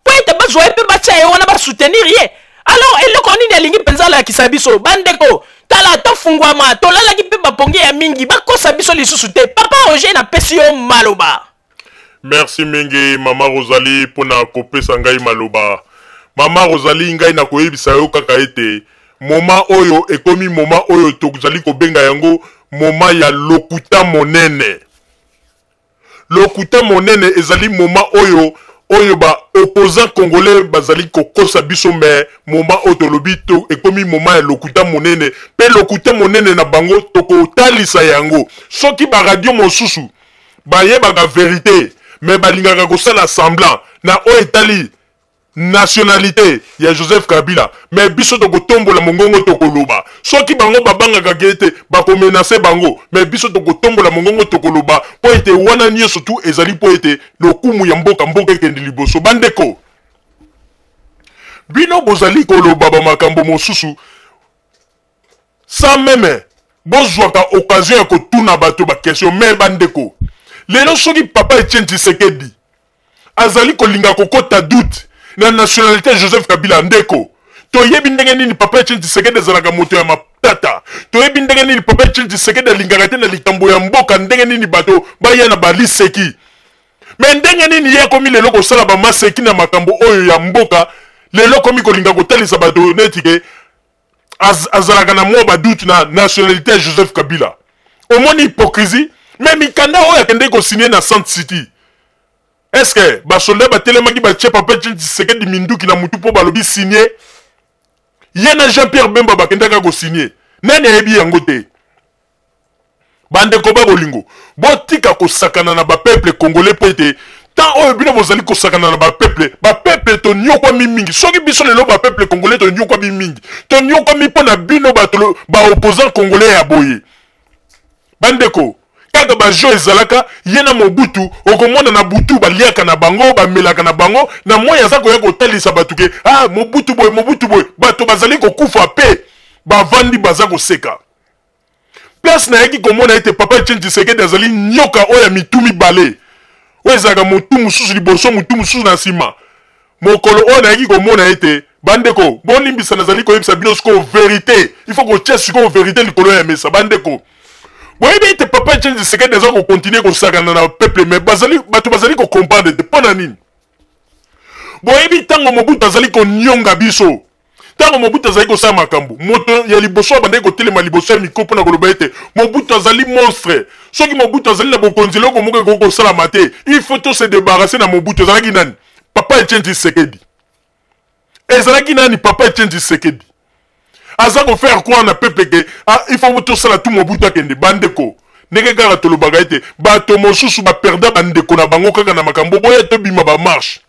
Mpo ete bazwa ye mpe batya ye wana, basoutenir ye. Alors eloko nini alingi mpenza alakisa biso? Bandeko, tala, tofungwama, tolalaki mpe bapongi ya mingi, bakosa biso lisusu te. Papa Roger, napesi yo maloba. Merci mingi, mama Rosalie, mpona kopesa ngai maloba. Mama Rosalie, ngai nakoyebisa yo kaka ete moma oyo ekomi moma oyo tozali kobenga yango moma ya lokuta monene. Lokuta monene ezali moma oyo ba opposant congolais bazali kokosa biso. Mais moma oyo tolobi to ekomi moma ya lokuta monene, mpe lokuta monene na bango tokotalisa yango. Soki baradio mosusu bayebaka vérité, mais balingaka kosala semblant na oyo etali nationalité ya Joseph Kabila, mais biso tokotombola mongongo, tokoloba. Soki bango babangaka ke ete bakomenacer bango, mais biso tokotombola mongongo, tokoloba, mpo ete wana nyonso tu ezali mpo ete lokumu ya mboka, mboka ekende liboso. Bandeko, bino bozali koloba bamakambo mosusu sans même bozwaka occasion ya kotuna bato baquestion. Mais bandeko, lelo soki papa Etienne Tshisekedi azali kolinga kokota doute na nationalité Joseph Kabila, ndeko, toyebi ndenge nini papa Etienne Tshisekedi azalaka moto ya matata. Toyebi ndenge nini papa Etienne Tshisekedi alingaka te na likambo ya mboka, ndenge nini bato baya na baliseki. Mais ndenge nini ye akomi lelo kosala bamaseki na makambo oyo ya mboka? Lelo akomi kolinga kotalisa bato neti ke azalaka na mwa badoute na nationalité ya Joseph Kabila. Omoni hypocrisie? Mais mikanda oyo akendeki kosigner na Sun City, est ce que basoldat batelemaki, batie papa Etienne Tshisekedi minduki na mutu mpo balobi signe? Ye na Jean Pierre Bemba bakendaka kosigner, nani ayebi yango te? Bandeko ba bolingo, botika kosakana na bapeuple congolais, mpo ete tant oyo bino bozali kosakana na bapeuple, bapeuple tonyokwami mingi. Soki biso lelo bapeuple congolais tonyokwami mingi, tonyokwami mpo na bino bato baopposant congolais ya boye. Bandeko, kaka bajo ezalaka ye na Mobutu, okomona na butu baliaka na bango, bamelaka na bango, na moi aza koya kotalisa bato ke ah, Mobutu boye, Mobutu boye. Bato bazali kokufa mpe bavandi baza koseka. Place nayaki komona ete papa Etienne Tshisekedi azali nyoka oyo ya mitu mibale, oyo ezalaka motu mosusu liboso, motu mosusu na nsima, mokolo oyo nayaki komona ete, bandeko, bolimbisa, nazali koyebisa bino sikoyo vérité. Il faut kotia sikoyo vérité likolo ya mesa. Bandeko, boyebi ete papa Etienne Tshisekedi aza kocontinuer kosakana na peuple, mais bazali bato bazali kocomprendre te mpo na nini. Boyebi ntango Mobutu azali konionga biso, ntango Mobutu azali kosala makambo, moto ya liboso abandaki kotelema liboso ya micro mpona koloba ete Mobutu azali monstre, soki Mobutu azali na bokonzi eloko moko ekoki kosalama te, il faut to se débarrasser na Mobutu, ezalaki nani? Papa Etienne Tshisekedi. Ezalaki nani? Papa Etienne Tshisekedi aza kofaire croire na peuple ke ah, il faut tosala tout Mobutu akende. Bandeko, ndenge kaka tolobaka ete bato mosusu baperda bandeko na bango kaka na makambo boya tobima bamarche.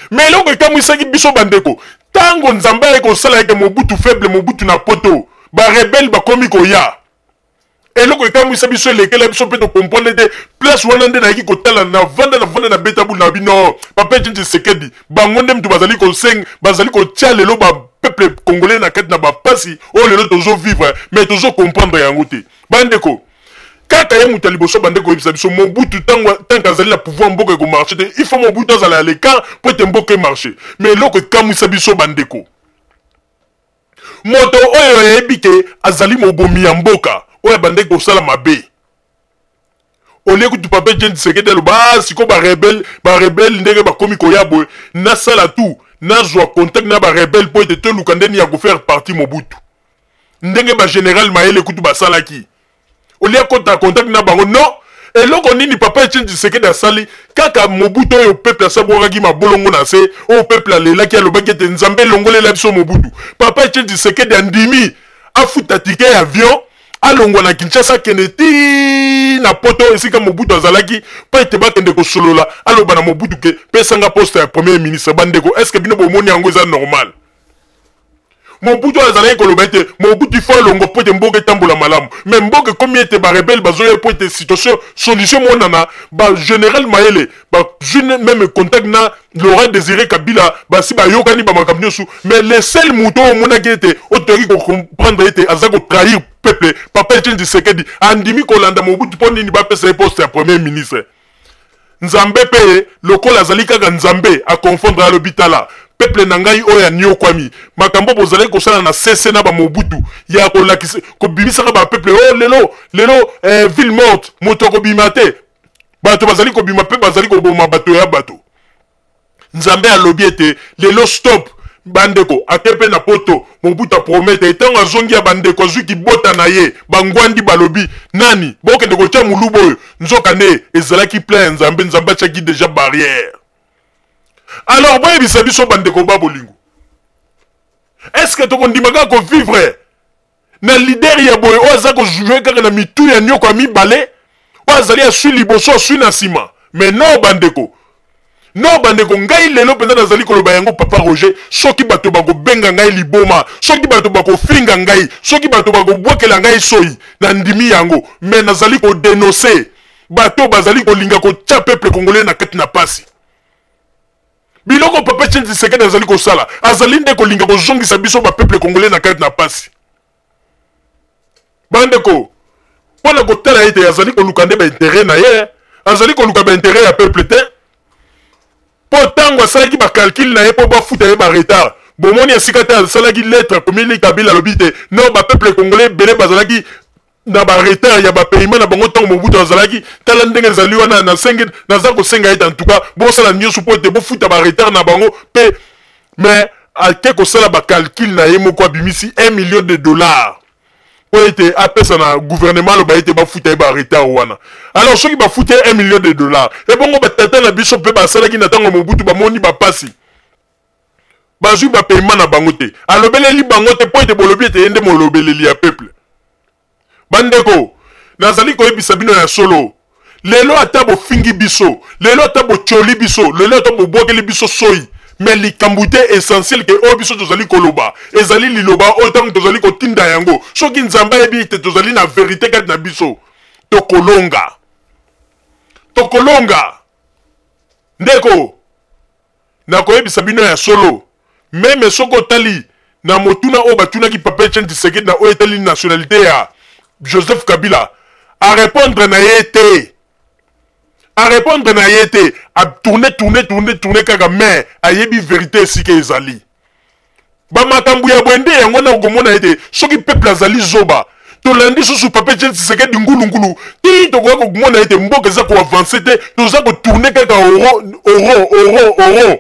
Mais eloko ekamwisaki biso, bandeko, ntango Nzambe aye kosala eke Mobutu faible, Mobutu na poto, barebele bakomi koya, eloko ekamwisa biso, elekela biso mpe tocomprendre te. Place wana nde nayaki kotala, navanda, navanda na beta bulu na bino. Papa Etienne Tshisekedi, bango nde mutu bazali kosenga, bazali kotia lelo bapeuple congolais na kati na bapasi oyo lelo tozovivre, mais tozocomprendre yango te. Bandeko, kaka ye moto ya liboso bande koyebisa biso Mobutu ntango tant azali na pouvoir mboka ekomarcher te, il faut Mobutu azala ya l'écart mpo ete mboka emarcher. Mais eloko ekamwisa biso, bandeko, moto oyo ayebi ke azali mobomi ya mboka, oyo abandaki kosala mabe, olie kutu papa Etienne Tshisekedi aloba: ah, sikoyo barebele, barebele ndenge bakomi koya boye, nasala tout nazwa contact na barebele mpo ete toluka ndeni ya kofaire partie Mobutu, ndenge bagénéral Mayele kutu basalaki. Olia kota contact na bango, non. Eloko nini papa Etienne Tshisekedi asali? Kaka Mobutu oyo peuple asabwakaki mabolongo na se, oyo peuple alelaki, alobaki ete Nzambe elongolela biso Mobutu. Papa Etienne Tshisekedi andimi afuta ticket ya avion, alongwa na Kinshasa, akende ti na poto esika Mobutu azalaki, mpo ete bakende kosolola, aloba na Mobutu ke pesanga poste ya premier ministre. Bandeko, est-ce que bino bomoni yango eza normal? Mobutu oyo azalaki koloba ete Mobutu ifo alongwa mpo ete mboka etambola malamu, me mboka ekomi ete barebele bazoya mpo ete situation solution monana. Ba general Mayele bazwi meme contact na Laurent Désiré Kabila, basi bayokani ba makambo nyonso. Mais le seul moto oyo omonaki ete oyo toyaki kocomprendre ete aza kotrahir peuple, papa Etienne Tshisekedi andimi kolanda Mobutu mpo nini? Bapesa ye poste ya premier ministre. Nzambe mpe lokola azali kaka Nzambe, aconfondre, alobi tala peuple na ngai oyo aniokwami, makambo bozalaki kosala na sese na bamobutu ya kolakisa kobimisaka ba peuple oyo, oh, lelo lelo ville morte, moto akobima te, bato bazali kobima mpe bazali koboma bato ya bato. Nzambe alobi ete lelo stop. Bandeko, ake mpe na poto, Mobutu apromete ntango azongi ya bandeko, azwi kibota na ye, bangwandi balobi nani bokende kotia molubu oyo. Nzoka nde ezalaki plan ya Nzambe. Nzambe atiaki deja barrière. Alors boyebisa biso bandeko ba bolingo, est ce que tokondima kaka kovivre na leader ya boye oyo aza kojoue kaka na mitu ya nyoko ya mibale, oyo azali aswi liboso aswi na nsima? Mais non bandeko, non bandeko, ngai lelo mpenza nazali koloba yango, papa Roger, soki bato bakobenga ngai liboma, soki bato bakofinga ngai, soki bato bakobwakela ngai soi, nandimi yango. Mais nazali kodenonse bato bazali kolinga kotia peuple congolais na kati na pasi. Biloko papa Etienne Tshisekedi azali kosala, azali nde kolinga kozongisa biso ba peuple congolais na kati na pasi. Bandeko, mpo na kotala ete azali koluka nde ba intérêt na ye, azali koluka ba intérêt ya peuple te. Mpo ntango asalaki ba calcul na ye mpo bafuta ye ba retard, bomoni esika te asalaki lettre akomeli Kabila, alobi te non, ba peuple congolais ebele bazalaki na ba retard ya ba paiement na bango ntango Mobutu azalaki. Tala ndenge ezali wana, nasengi, naza kosenga ete en tout cas bosala nyonso mpo ete bofuta ba retard na bango mpe. Mais ake kosala ba calcul na ye moko, abimisi 1 million de dollars mpo ete apesa na gouvernement, aloba ete bafuta ye ba retard wana. Alors soki bafuta ye 1 million de dollars, ebongo batata na biso mpe basalaki na ntango Mobutu, bamoni bapasi, bazwi bapaiement na bango te, alobeleli bango te mpo ete bolobi ete ye nde molobeleli ya peuple. Bandeko, nazali koyebisa bino ya solo lelo, ata bofingi biso lelo, ata botyoli biso lelo, ata bobwakeli biso soi, me likambo te. Essentiel ke oyo biso tozali koloba ezali liloba oyo ntango tozali kotinda yango, soki Nzambe ayebi ete tozali na verite kati na biso, tokolonga, tokolonga. Ndeko, nakoyebisa bino ya solo, meme soki otali na motuna oyo batunaki papa Etienne Tshisekedi na oyo etali nationalité ya Joseph Kabila, arépondre na ye te, arépondre na ye te, atourne tourne tourne tourne kaka, mais ayebi vérité esika ezali. Bamakambo ya boye nde yango wana okomona ete soki peuple azali zoba, tolandi susu papa Etienne Tshisekedi ngulungulu ti tokoka komona ete mboka eza koavance te, toza kotourne kaka oro oro oro oro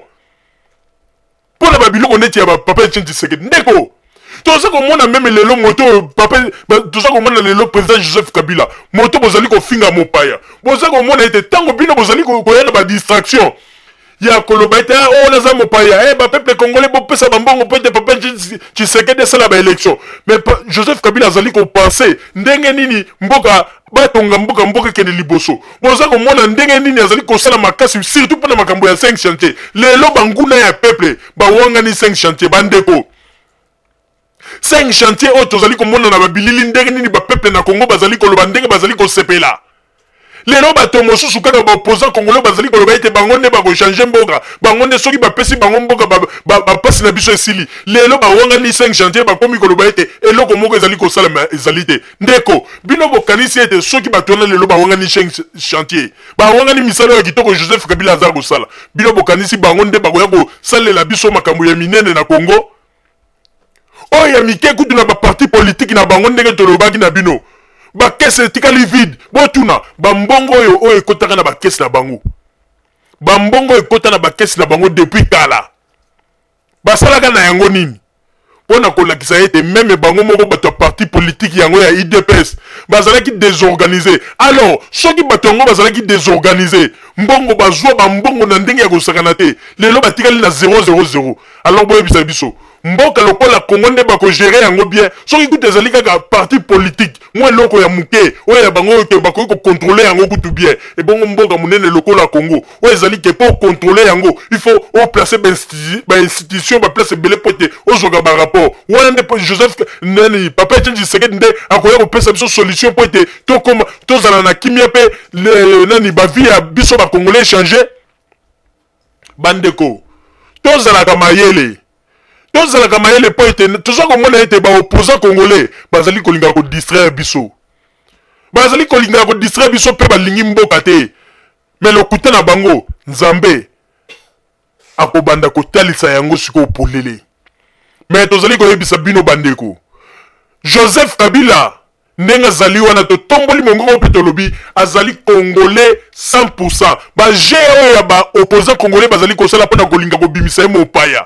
mpo na babiloko neti ya papa Etienne Tshisekedi. Ndeko, toza komona meme lelo moto papa, toza komona lelo président Joseph Kabila, moto bozali kofinga mopaya, boza komona ete ntango bino bozali koya na badistraction ya koloba ete ah, oyo naza mopaya, bapeuple congolais bopesa bambongo mpo ete papa Tshisekedi asala baélection. Mais Joseph Kabila azali kopense ndenge nini mboka batonga mboka, mboka ekende liboso. Boza komona ndenge nini azali kosala makasi, surtout mpona makambo ya 5 chantier. Lelo banguna ya peuple bawangani 5 chantier. Bandeko, 5 chantier oyo tozali komona na babilili, ndenge nini bapeuple na Congo bazali koloba, ndenge bazali kosepela lelo. Bato mosusu kaka baopposant congolais bazali koloba ete bango nde bakochange mboka, bango nde soki bapesi bango mboka bapasi na biso esili. Lelo bawangani 5 chantier, bakomi koloba ete eloko moko ezali kosalema ezali te. Ndeko, bino bokanisi ete soki bato wana lelo bawangani 5 chantier, bawangani misala ya kitoko Joseph Kabila aza kosala, bino bokanisi bango nde bakoya kosalela biso makambo ya minene na Congo? Oyo ya mike kutu na baparti politike na bango, ndenge tolobaki na bino, bakese etikali vide. Botuna bambongo oyo oyo ekotaka na bakese na bango, bambongo ekota na bakese na bango depuis kala, basalaka na yango nini? Mpo na kolakisa ete meme bango moko bato ya parti politique yango ya udps bazalaki desorganise. Alors soki bato yango bazalaki desorganise, mbongo bazwa bambongo na ndenge ya kosakana te, lelo batikali na 000. Alors boyebisa biso, mboka lokola Congo nde bakogere yango bien soki kutu ezali kaka parti politique mwa eloko ya moke oyo ya bango oyo ke bakoki kocontrole yango kutu bien? Ebongo mboka monene lokola Congo oyo ezali ke mpo ocontrole yango, il faut oplace bainstitution, baplace ebele mpo ete ozwaka barapport wana, nde Joseph nani, papa Etienne Tshisekedi nde akoya kopesa biso solution mpo ete tokoma tozala na kimia mpe nani, bavie ya biso bacongolais change? Bandeko, tozalaka mayele, tozalaka mayele, mpo ete toza komona ete baopposant congolais bazali kolinga kodistraire biso, bazali kolinga kodistraire biso mpe balingi mboka te. Me lokuta na bango, Nzambe akobanda kotalisa yango sikoyo polele. Me tozali koyebisa bino bandeko, Joseph Kabila ndenge azali wana, totomboli mongongo mpe tolobi azali congolais 100%. Baje oyo ya baopposant congolais bazali kosala mpona kolinga kobimisa ye mopaya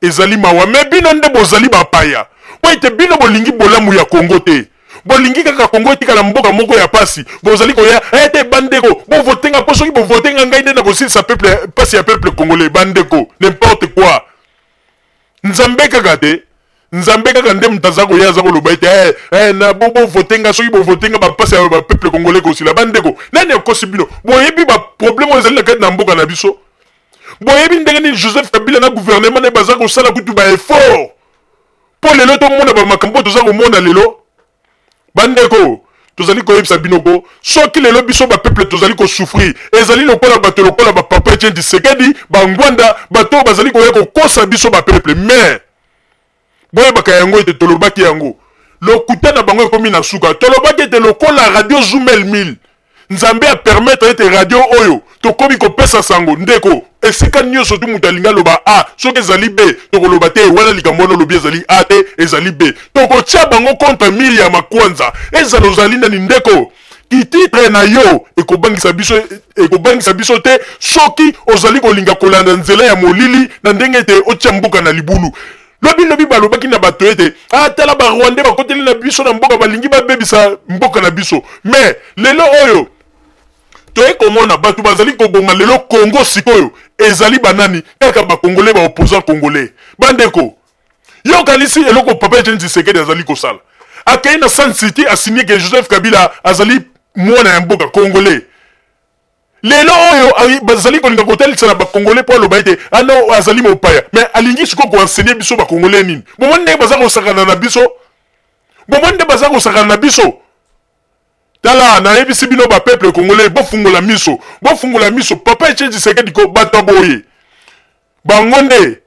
ezali mawa. Me bino nde bozali bapaya, mpo ete bino bolingi bolamu ya Kongo te, bolingi kaka Kongo etikala mboka moko ya pasi. Bozali koya ete bandeko bovote nga, mpo soki bovote nga, ngai nde nakosilisa peuple, pasi ya peuple congolais. Bandeko, n'importe quoi! Nzambe kaka te, Nzambe kaka nde moto aza koya, aza koloba ete na bovote nga, soki bovote nga, bapasi ya bapeuple congolais kosila. Bandeko, nani akosi bino? Boyebi baproblème oyo ezali na kati na mboka na biso. Boyebi ndenge nini Joseph Kabila na gouvernement na ye baza kosala kutu baeffort mpo lelo tomona bamakambo oyo toza komona lelo. Bandeko, tozali koyebisa bino ko soki lelo biso bapeuple tozali kosouffrir, ezali lokola bato lokola bapapa Etienne Tshisekedi, bangwanda, bato oyo bazali koya kokosa biso bapeuple. Mais boyebaka yango ete tolobaki yango, lokuta na bango ekomi na suka. Tolobaki ete lokola radio Zumel 1000, Nzambe apermettre ete radio oyo tokomi kopesa sango, ndeko, esika nyonso tu moto alingi aloba A, soki ezali B, tokoloba te wana likambo wana olobi ezali A te, ezali B. Tokotia bango contre mur ya makwanza. Ezala ozali nani, ndeko, kititre na yo ekobangisa biso, ekobangisa biso te soki ozali kolinga kolanda nzela ya molili na ndenge ete otia mboka na libulu. Lobi lobi balobaki na bato ete ah, tala barwandais bakoteli na biso na mboka, balingi babebisa mboka na biso. Mais lelo oyo toye komona bato bazali koboma lelo Congo sikoyo ezali banani? Kaka bacongolais, baopposant congolais. Bandeko, yo okanisi eloko papa Etienne Tshisekedi azali kosala, akei na Sun City, asigne ke Joseph Kabila azali mwana ya mboka congolais. Lelo oyo bazali kolinga kotalisa na bacongolais mpo aloba ete ano ah azali mopaya. Mais alingi sikoyo koenseigne biso bacongolais nini? Bomoni ndenge baza kosakana na biso, bomoni nde baza kosakana na biso. Tala, nayebisi bino bapeuple congolais, bofungola miso, bofungola miso. Papa Etienne Tshisekedi ko bato ya boye, bango nde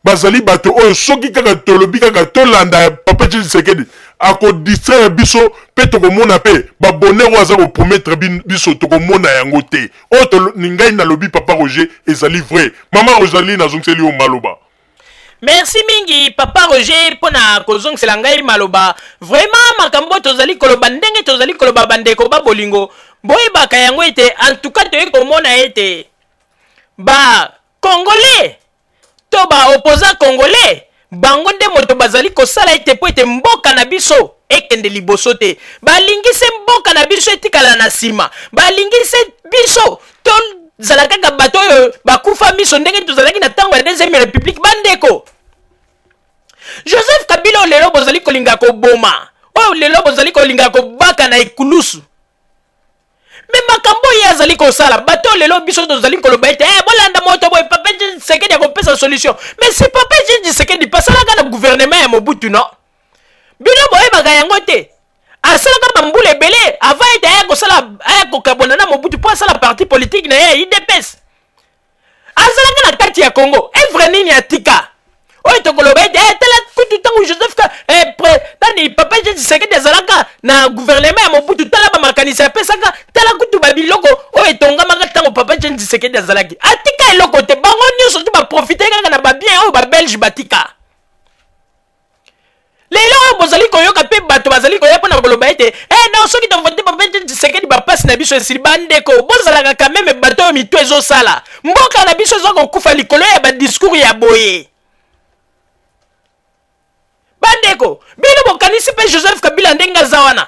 bazali bato oyo soki kaka tolobi kaka tolanda papa Etienne Tshisekedi, akodistraire biso mpe tokomona mpe babonheur oyo aza kopromettre biso, tokomona yango te. Oyo ngai nalobi, papa Roger, ezali vrai. Mama Rosalie, nazongiseli yo maloba. Merci mingi, papa Roger, mpona kozongisela ngai maloba. Vraiment, makambo tozali koloba, ndenge tozali koloba, bandeko ba bolingo, boyebaka yango ete en tout cas toyei komona ete ba congolais to ba opposant congolais, bango nde moto bazali kosala ete mpo ete mboka na biso ekende liboso te. Balingi se mboka na biso etikala na nsima, balingi se biso tozala kaka bato oyo bakufa miso ndenge tozalaki na ntango ya deuxième république. Bandeko, Joseph Kabila oyo lelo bozali kolinga koboma, oyo lelo bozali kolinga kobaka na ekulusu, me makambo oyo ye azali kosala, bato oyo lelo biso tozali koloba ete bolanda moto boye, papa Tshisekedi akopesa solution. Mais si papa Tshisekedi pasalaka na gouvernement ya Mobutu, non, bino boyebaka yango te. Asalaka bambula ebele avant ete aya kosala, aya kokabwana na Mobutu mpo asala parti politique na ye ya UDPS. Azalaka na kati ya Congo. Evre nini atika oyo tokoloba ete tala kutu ntango Joseph ka, tani papa Tshisekedi azalaka na gouvernement ya Mobutu, tala bamakanisi apesaka, tala kutu babiloko oyo etongamaka ntango papa Tshisekedi azalaki. Atika eloko te. Bango nyonso tu baprofite kaka na babien oyo babelge batika. Lelo oyo bozali koyoka mpe bato bazali koya mpona koloba ete non, soki tovote papa Tshisekedi, bapasi na biso esili. Bandeko, bozalaka quand même bato oyo mito ezosala. Mboka na biso eza kokufa likolo ya badiscours ya boye. Bandeko, bino bokanisi mpe Joseph Kabila ndenge aza wana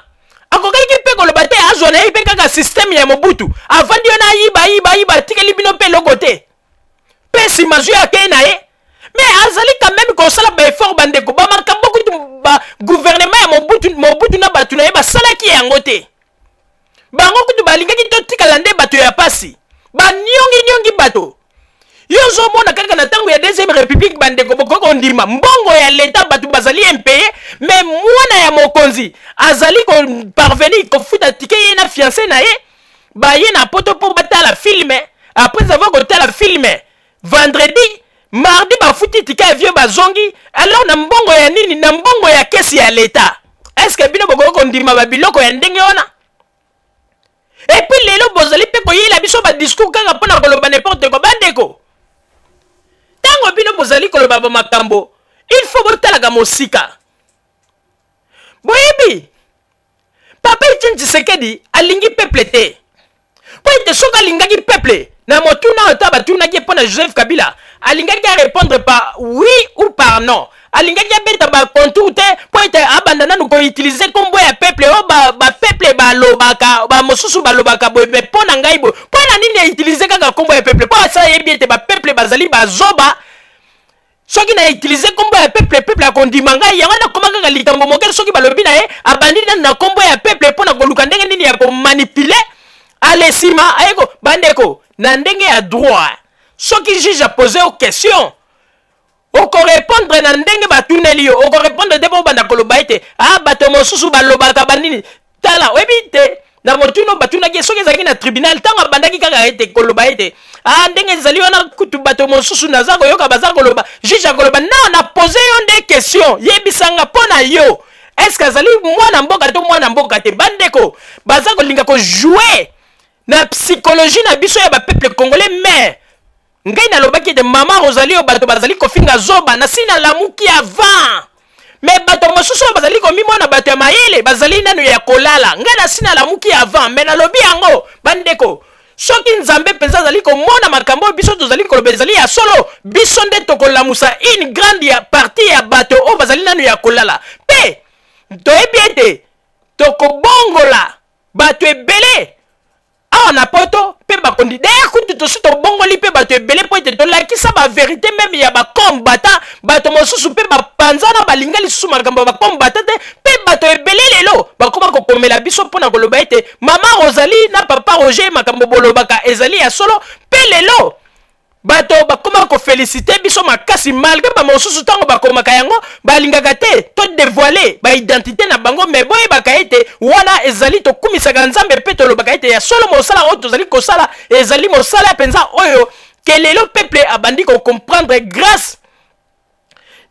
akokaki mpe koloba te azwa na ye mpe kaka systeme ya Mobutu, avandi wana ayiba ayiba ayiba, atikeli bino mpe eloko te, mpe nsima azwi akei na ye. Mais azali quand même kosala ba effort. Bandeko, bamakambo kutu ba gouvernement ya Mobutu, Mobutu na bato na ye basalaki yango te. Bango kutu balingaki totikala nde bato ya pasi, baniongi-niongi bato. Yo ozomona kaka na ntango ya deuxième république, bandeko, bokoki kondima mbongo ya leta, bato bazali impayé, mais mwana ya mokonzi azali koparvenir kofuta ticket, ye na fiancé na ye baye na Poto mpo batala film. Après avoir kotala film vendredi, mardi bafuti ticket ya avion, bazongi. Alors na mbongo ya nini? Na mbongo ya caisse ya leta. Est-ce bino bokoki kondima babiloko ya ndenge wana? Et puis lelo bozali mpe koyela biso badiscours kaka mpo na koloba n'importe quoi. Bandeko, ntango bino bozali koloba bamakambo, il faut botalaka mosika. Boyebi, papa Etienne Tshisekedi alingi peuple te, mpo ete soki alingaki peuple, na motuna oyo ta batunaki mpo na Joseph Kabila, alingaki arépondre par oui ou par non. Alingaki abeta bacontour te mpo ete abanda nanu koutiliser nkombo ya peuple oyo bapeuple balobaka, bamosusu balobaka boye, mais mpo na ngai boye. Mpo na nini autiliser kaka nkombo ya peuple? Mpo asa ayebi ete bapeuple bazali bazoba. Soki na utiliser nkombo ya peuple, peuple akondima ngai. Yango nakoma kaka likambo moke, soki balobi na ye, abandi nanu na nkombo ya peuple mpo na koluka ndenge nini ya komanipuler. Ale nsima ayeko. Bandeko, na ndenge ya droit, soki juge apose yo question, okorépondre na ndenge batuneli yo. Okorépondre te mpo obanda koloba ete a bato mosusu balobaka banini. Tala, oyebi te, na motuna batunaki ye, soki ezalaki na tribunal, ntango abandaki kaka ete koloba ete a ndenge ezali wana, kutu bato mosusu naza koyoka baza koloba, juge akoloba: "Non, na pose yo nde question, yebisanga mpo na yo, est-ce azali mwana mboka to mwana mboka te?" Bandeko, baza kolinga kojouer na psychologie na biso ya bapeuple congolais. Mais ngai nalobaki ete mama Rosalie oyo bato bazali kofinga zoba, nasi nalamuki avant. Mais bato mosusu oyo bazali komimona bato ya mayele bazali nanu ya kolala. Ngai nasi nalamuki avant. Mais nalobi yango, bandeko, soki Nzambe mpenza azali komona makambo oyo biso tozali koloba ezali ya solo, biso nde tokolamusa une grande ya partie ya bato oyo bazali nanu ya kolala. Mpe toyebi ete tokobongola bato ebele awa na Poto mpe bakondi. D'ailleurs kutu tosi tobongoli mpe bato ebele, mpo ete tolakisa bavérité même ya bakombata. Bato mosusu mpe bapanzana, balinga lisusu makambo ya bakombata te. Mpe bato ebele lelo bakoma kokomela biso mpo na koloba ete mama Rosalie na papa Roger, makambo bolobaka ezali ya solo. Mpe lelo bato bakoma koféliciter biso makasi, malgré bamosusu ntango bakomaka yango balingaka te to dévoiler baidentité na bango. Mais boyebaka ete wana ezali tokumisaka Nzambe mpe tolobaka ete ya solo mosala oyo tozali kosala ezali mosala mpenza oyo ke lelo peuple abandi kocomprendre grâce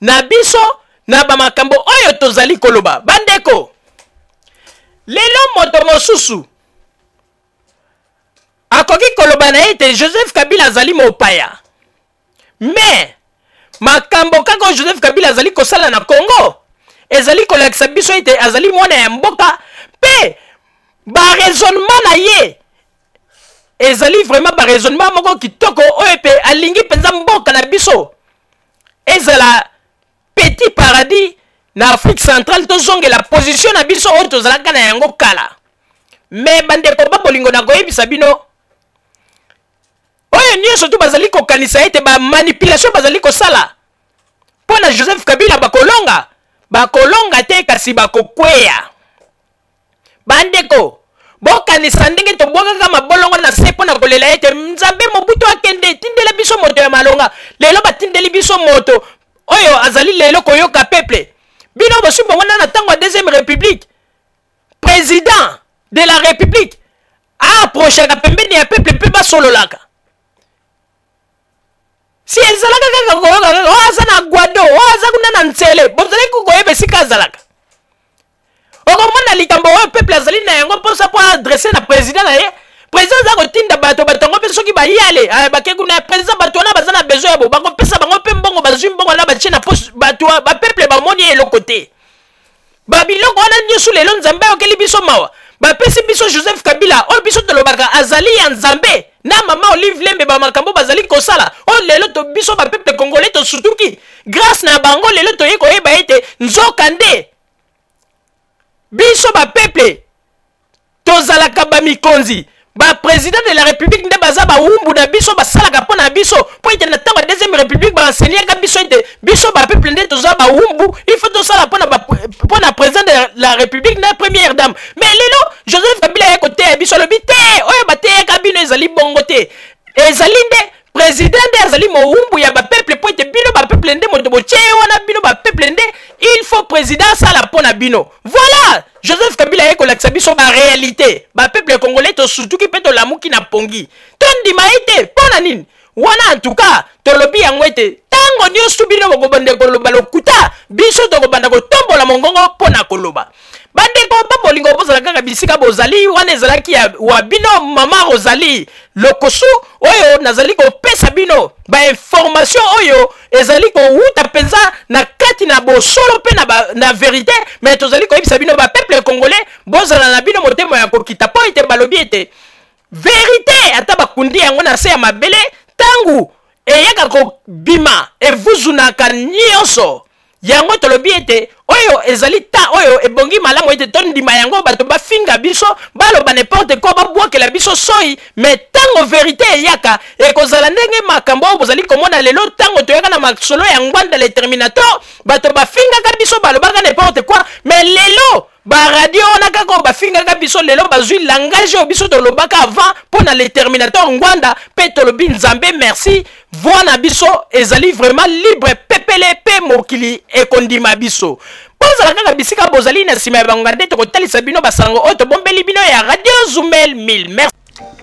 na biso na bamakambo oyo tozali koloba. Bandeko, lelo moto mosusu akoki koloba na ye ete Joseph Kabila azali mopaya, mais makambo kaka oyo Joseph Kabila azali kosala na Congo ezali kolakisa biso ete azali mwana ya mboka. Mpe baraisonnement na ye ezali vraiment baraisonnement moko kitoko oyo mpe alingi mpenza mboka na biso ezala petit paradis na Afrique centrale, tozongela position na biso oyo tozalaka na yango kala. Mais bandeko babolingo, na koyebisa bino, oyo nyonso tu bazali kokanisa ete bamanipulation bazali kosala mpo na Joseph Kabila bakolonga, bakolonga te, kasi bakokweya. Bandeko, bokanisa ndenge tobwakaka mabolongo na se mpo na kolela ete Nzambe, Mobutu akende, tindela biso moto ya malonga. Lelo batindeli biso moto oyo azali lelo koyoka peuple. Bino bosi bomona na ntango ya deuxième république, président de la république aapprochaka pembeni ya peuple mpe basololaka? Si ezalaka kaka koyoka kaka oyo aza na Gbado, oyo aza kuna na Nsele, bozalaki koyeba esika azalaka? Okomona likambo oyo peuple azali na yango mposa mpo adresser na président na ye, président aza kotinda bato. Bato yango mpe soki bayale, bake kuna, président, bato wana baza na besoin ya bo, bakopesa bango mpe mbongo. Bazwi mbongo wana, batie na poche. Bato, bapeuple bamoni ye eloko te. Babiloko wana nyonso, lelo Nzambe ayokeli biso mawa. Bapesi biso Joseph Kabila oyo biso tolobaka azali ya Nzambe na mama Olive Lembe, ba makambo bazali kosala oyo lelo to biso ba peuple congolais tosutuki grâce na bango. Lelo toye koyeba ete nzoka nde biso ba peuple tozalaka ba mikonzi, ba président de la République nde baza bawumbu na biso, basalaka mpo na biso, mpo ete na ntango ya deuxième République baenseignaka biso ete biso bapeuple nde toza bawumbu, il faut tosala mpo na président de la République na première dame. Mais lelo Joseph Kabila ye koteya biso, alobi te, oyo bateyaka bino ezali bongo te, ezali nde président nde azali mowumbu ya bapeuple, mpo ete bino bapeuple nde moto botie ye wana, bino bapeuple nde il faut président asala mpo na bino. Voilà, Joseph Kabila ye kolakisa biso baréalité. Bapeuple congolais tosutuki mpe tolamuki na pongi, tondima ye te. Mpo na nini wana? En tout cas, tolobi yango ete ntango nyonso bino bokobanda koloba lokuta, biso tokobanda kotombola mongongo mpo na koloba. Bandeko babolingo, bozala kaka bisika bozali wana. Ezalaki ya wa bino mama Rosalie Lokosu oyo nazali kopesa bino bainformation oyo ezali kowuta mpenza na kati na bosolo mpe na vérité. Mais tozali koyebisa bino bapeuple congolais, bozala na bino motema ya kokita, mpo ete balobi ete vérité, ata bakundi yango na se ya mabele, ntango eyaka kobima evuzunaka nyonso. Yango tolobi ete oyo ezali ta oyo ebongi malamu ete tondima yango. Bato bafinga biso, baloba n'importe quoi, babwakela biso soi, mais ntango vérité eyaka, ekozala ndenge makambo oyo bozali komona lelo. Ntango toyaka na masolo ya Ngbanda le Terminator, bato bafingaka biso, balobaka n'importe quoi, mais lelo baradio wana kaka oyo bafingaka biso, lelo bazwi langage oyo biso tolobaka avant mpo na le Terminator Ngbanda. Mpe tolobi Nzambe merci, voix na biso ezali vraiment libre, pepele, mpe mokili ekondima biso. Bozala kaka bisika bozali, na nsima ya bangonga nde tokotalisa bino basango oyo tobombeli bino ya Radio Zumel 1000. Merci.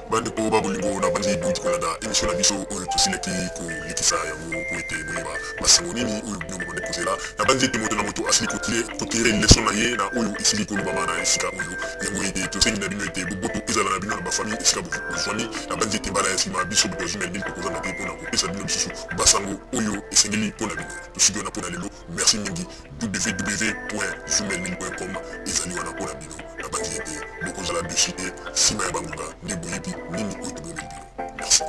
Bandeko babolingo, na bandi bouti kolanda émission na biso oyo tosilaki kolekisa yango po ete boyeba basango nini oyo bino bobandi kozela. Na bandi ete moto na moto asili kotirer leçon na ye na oyo esili kolobama na esika oyo. Yango ete tosengi na bino ete boboto ezala na bino na bafamille esika bozwami. Na bandi ete mbala ya nsima, biso bato ya Zumel 1000 tokozanga te mpona kopesa bino lisusu basango oyo esengeli mpo na bino. Tosuki wana mpo na lelo. Merci mingi. www.zumel1000.com ezali wana mpo na bino. Na bandi ete bokozala dessus te. Nsima ya bangonga nde boyebi nini oyo tobomeli bino. Merci.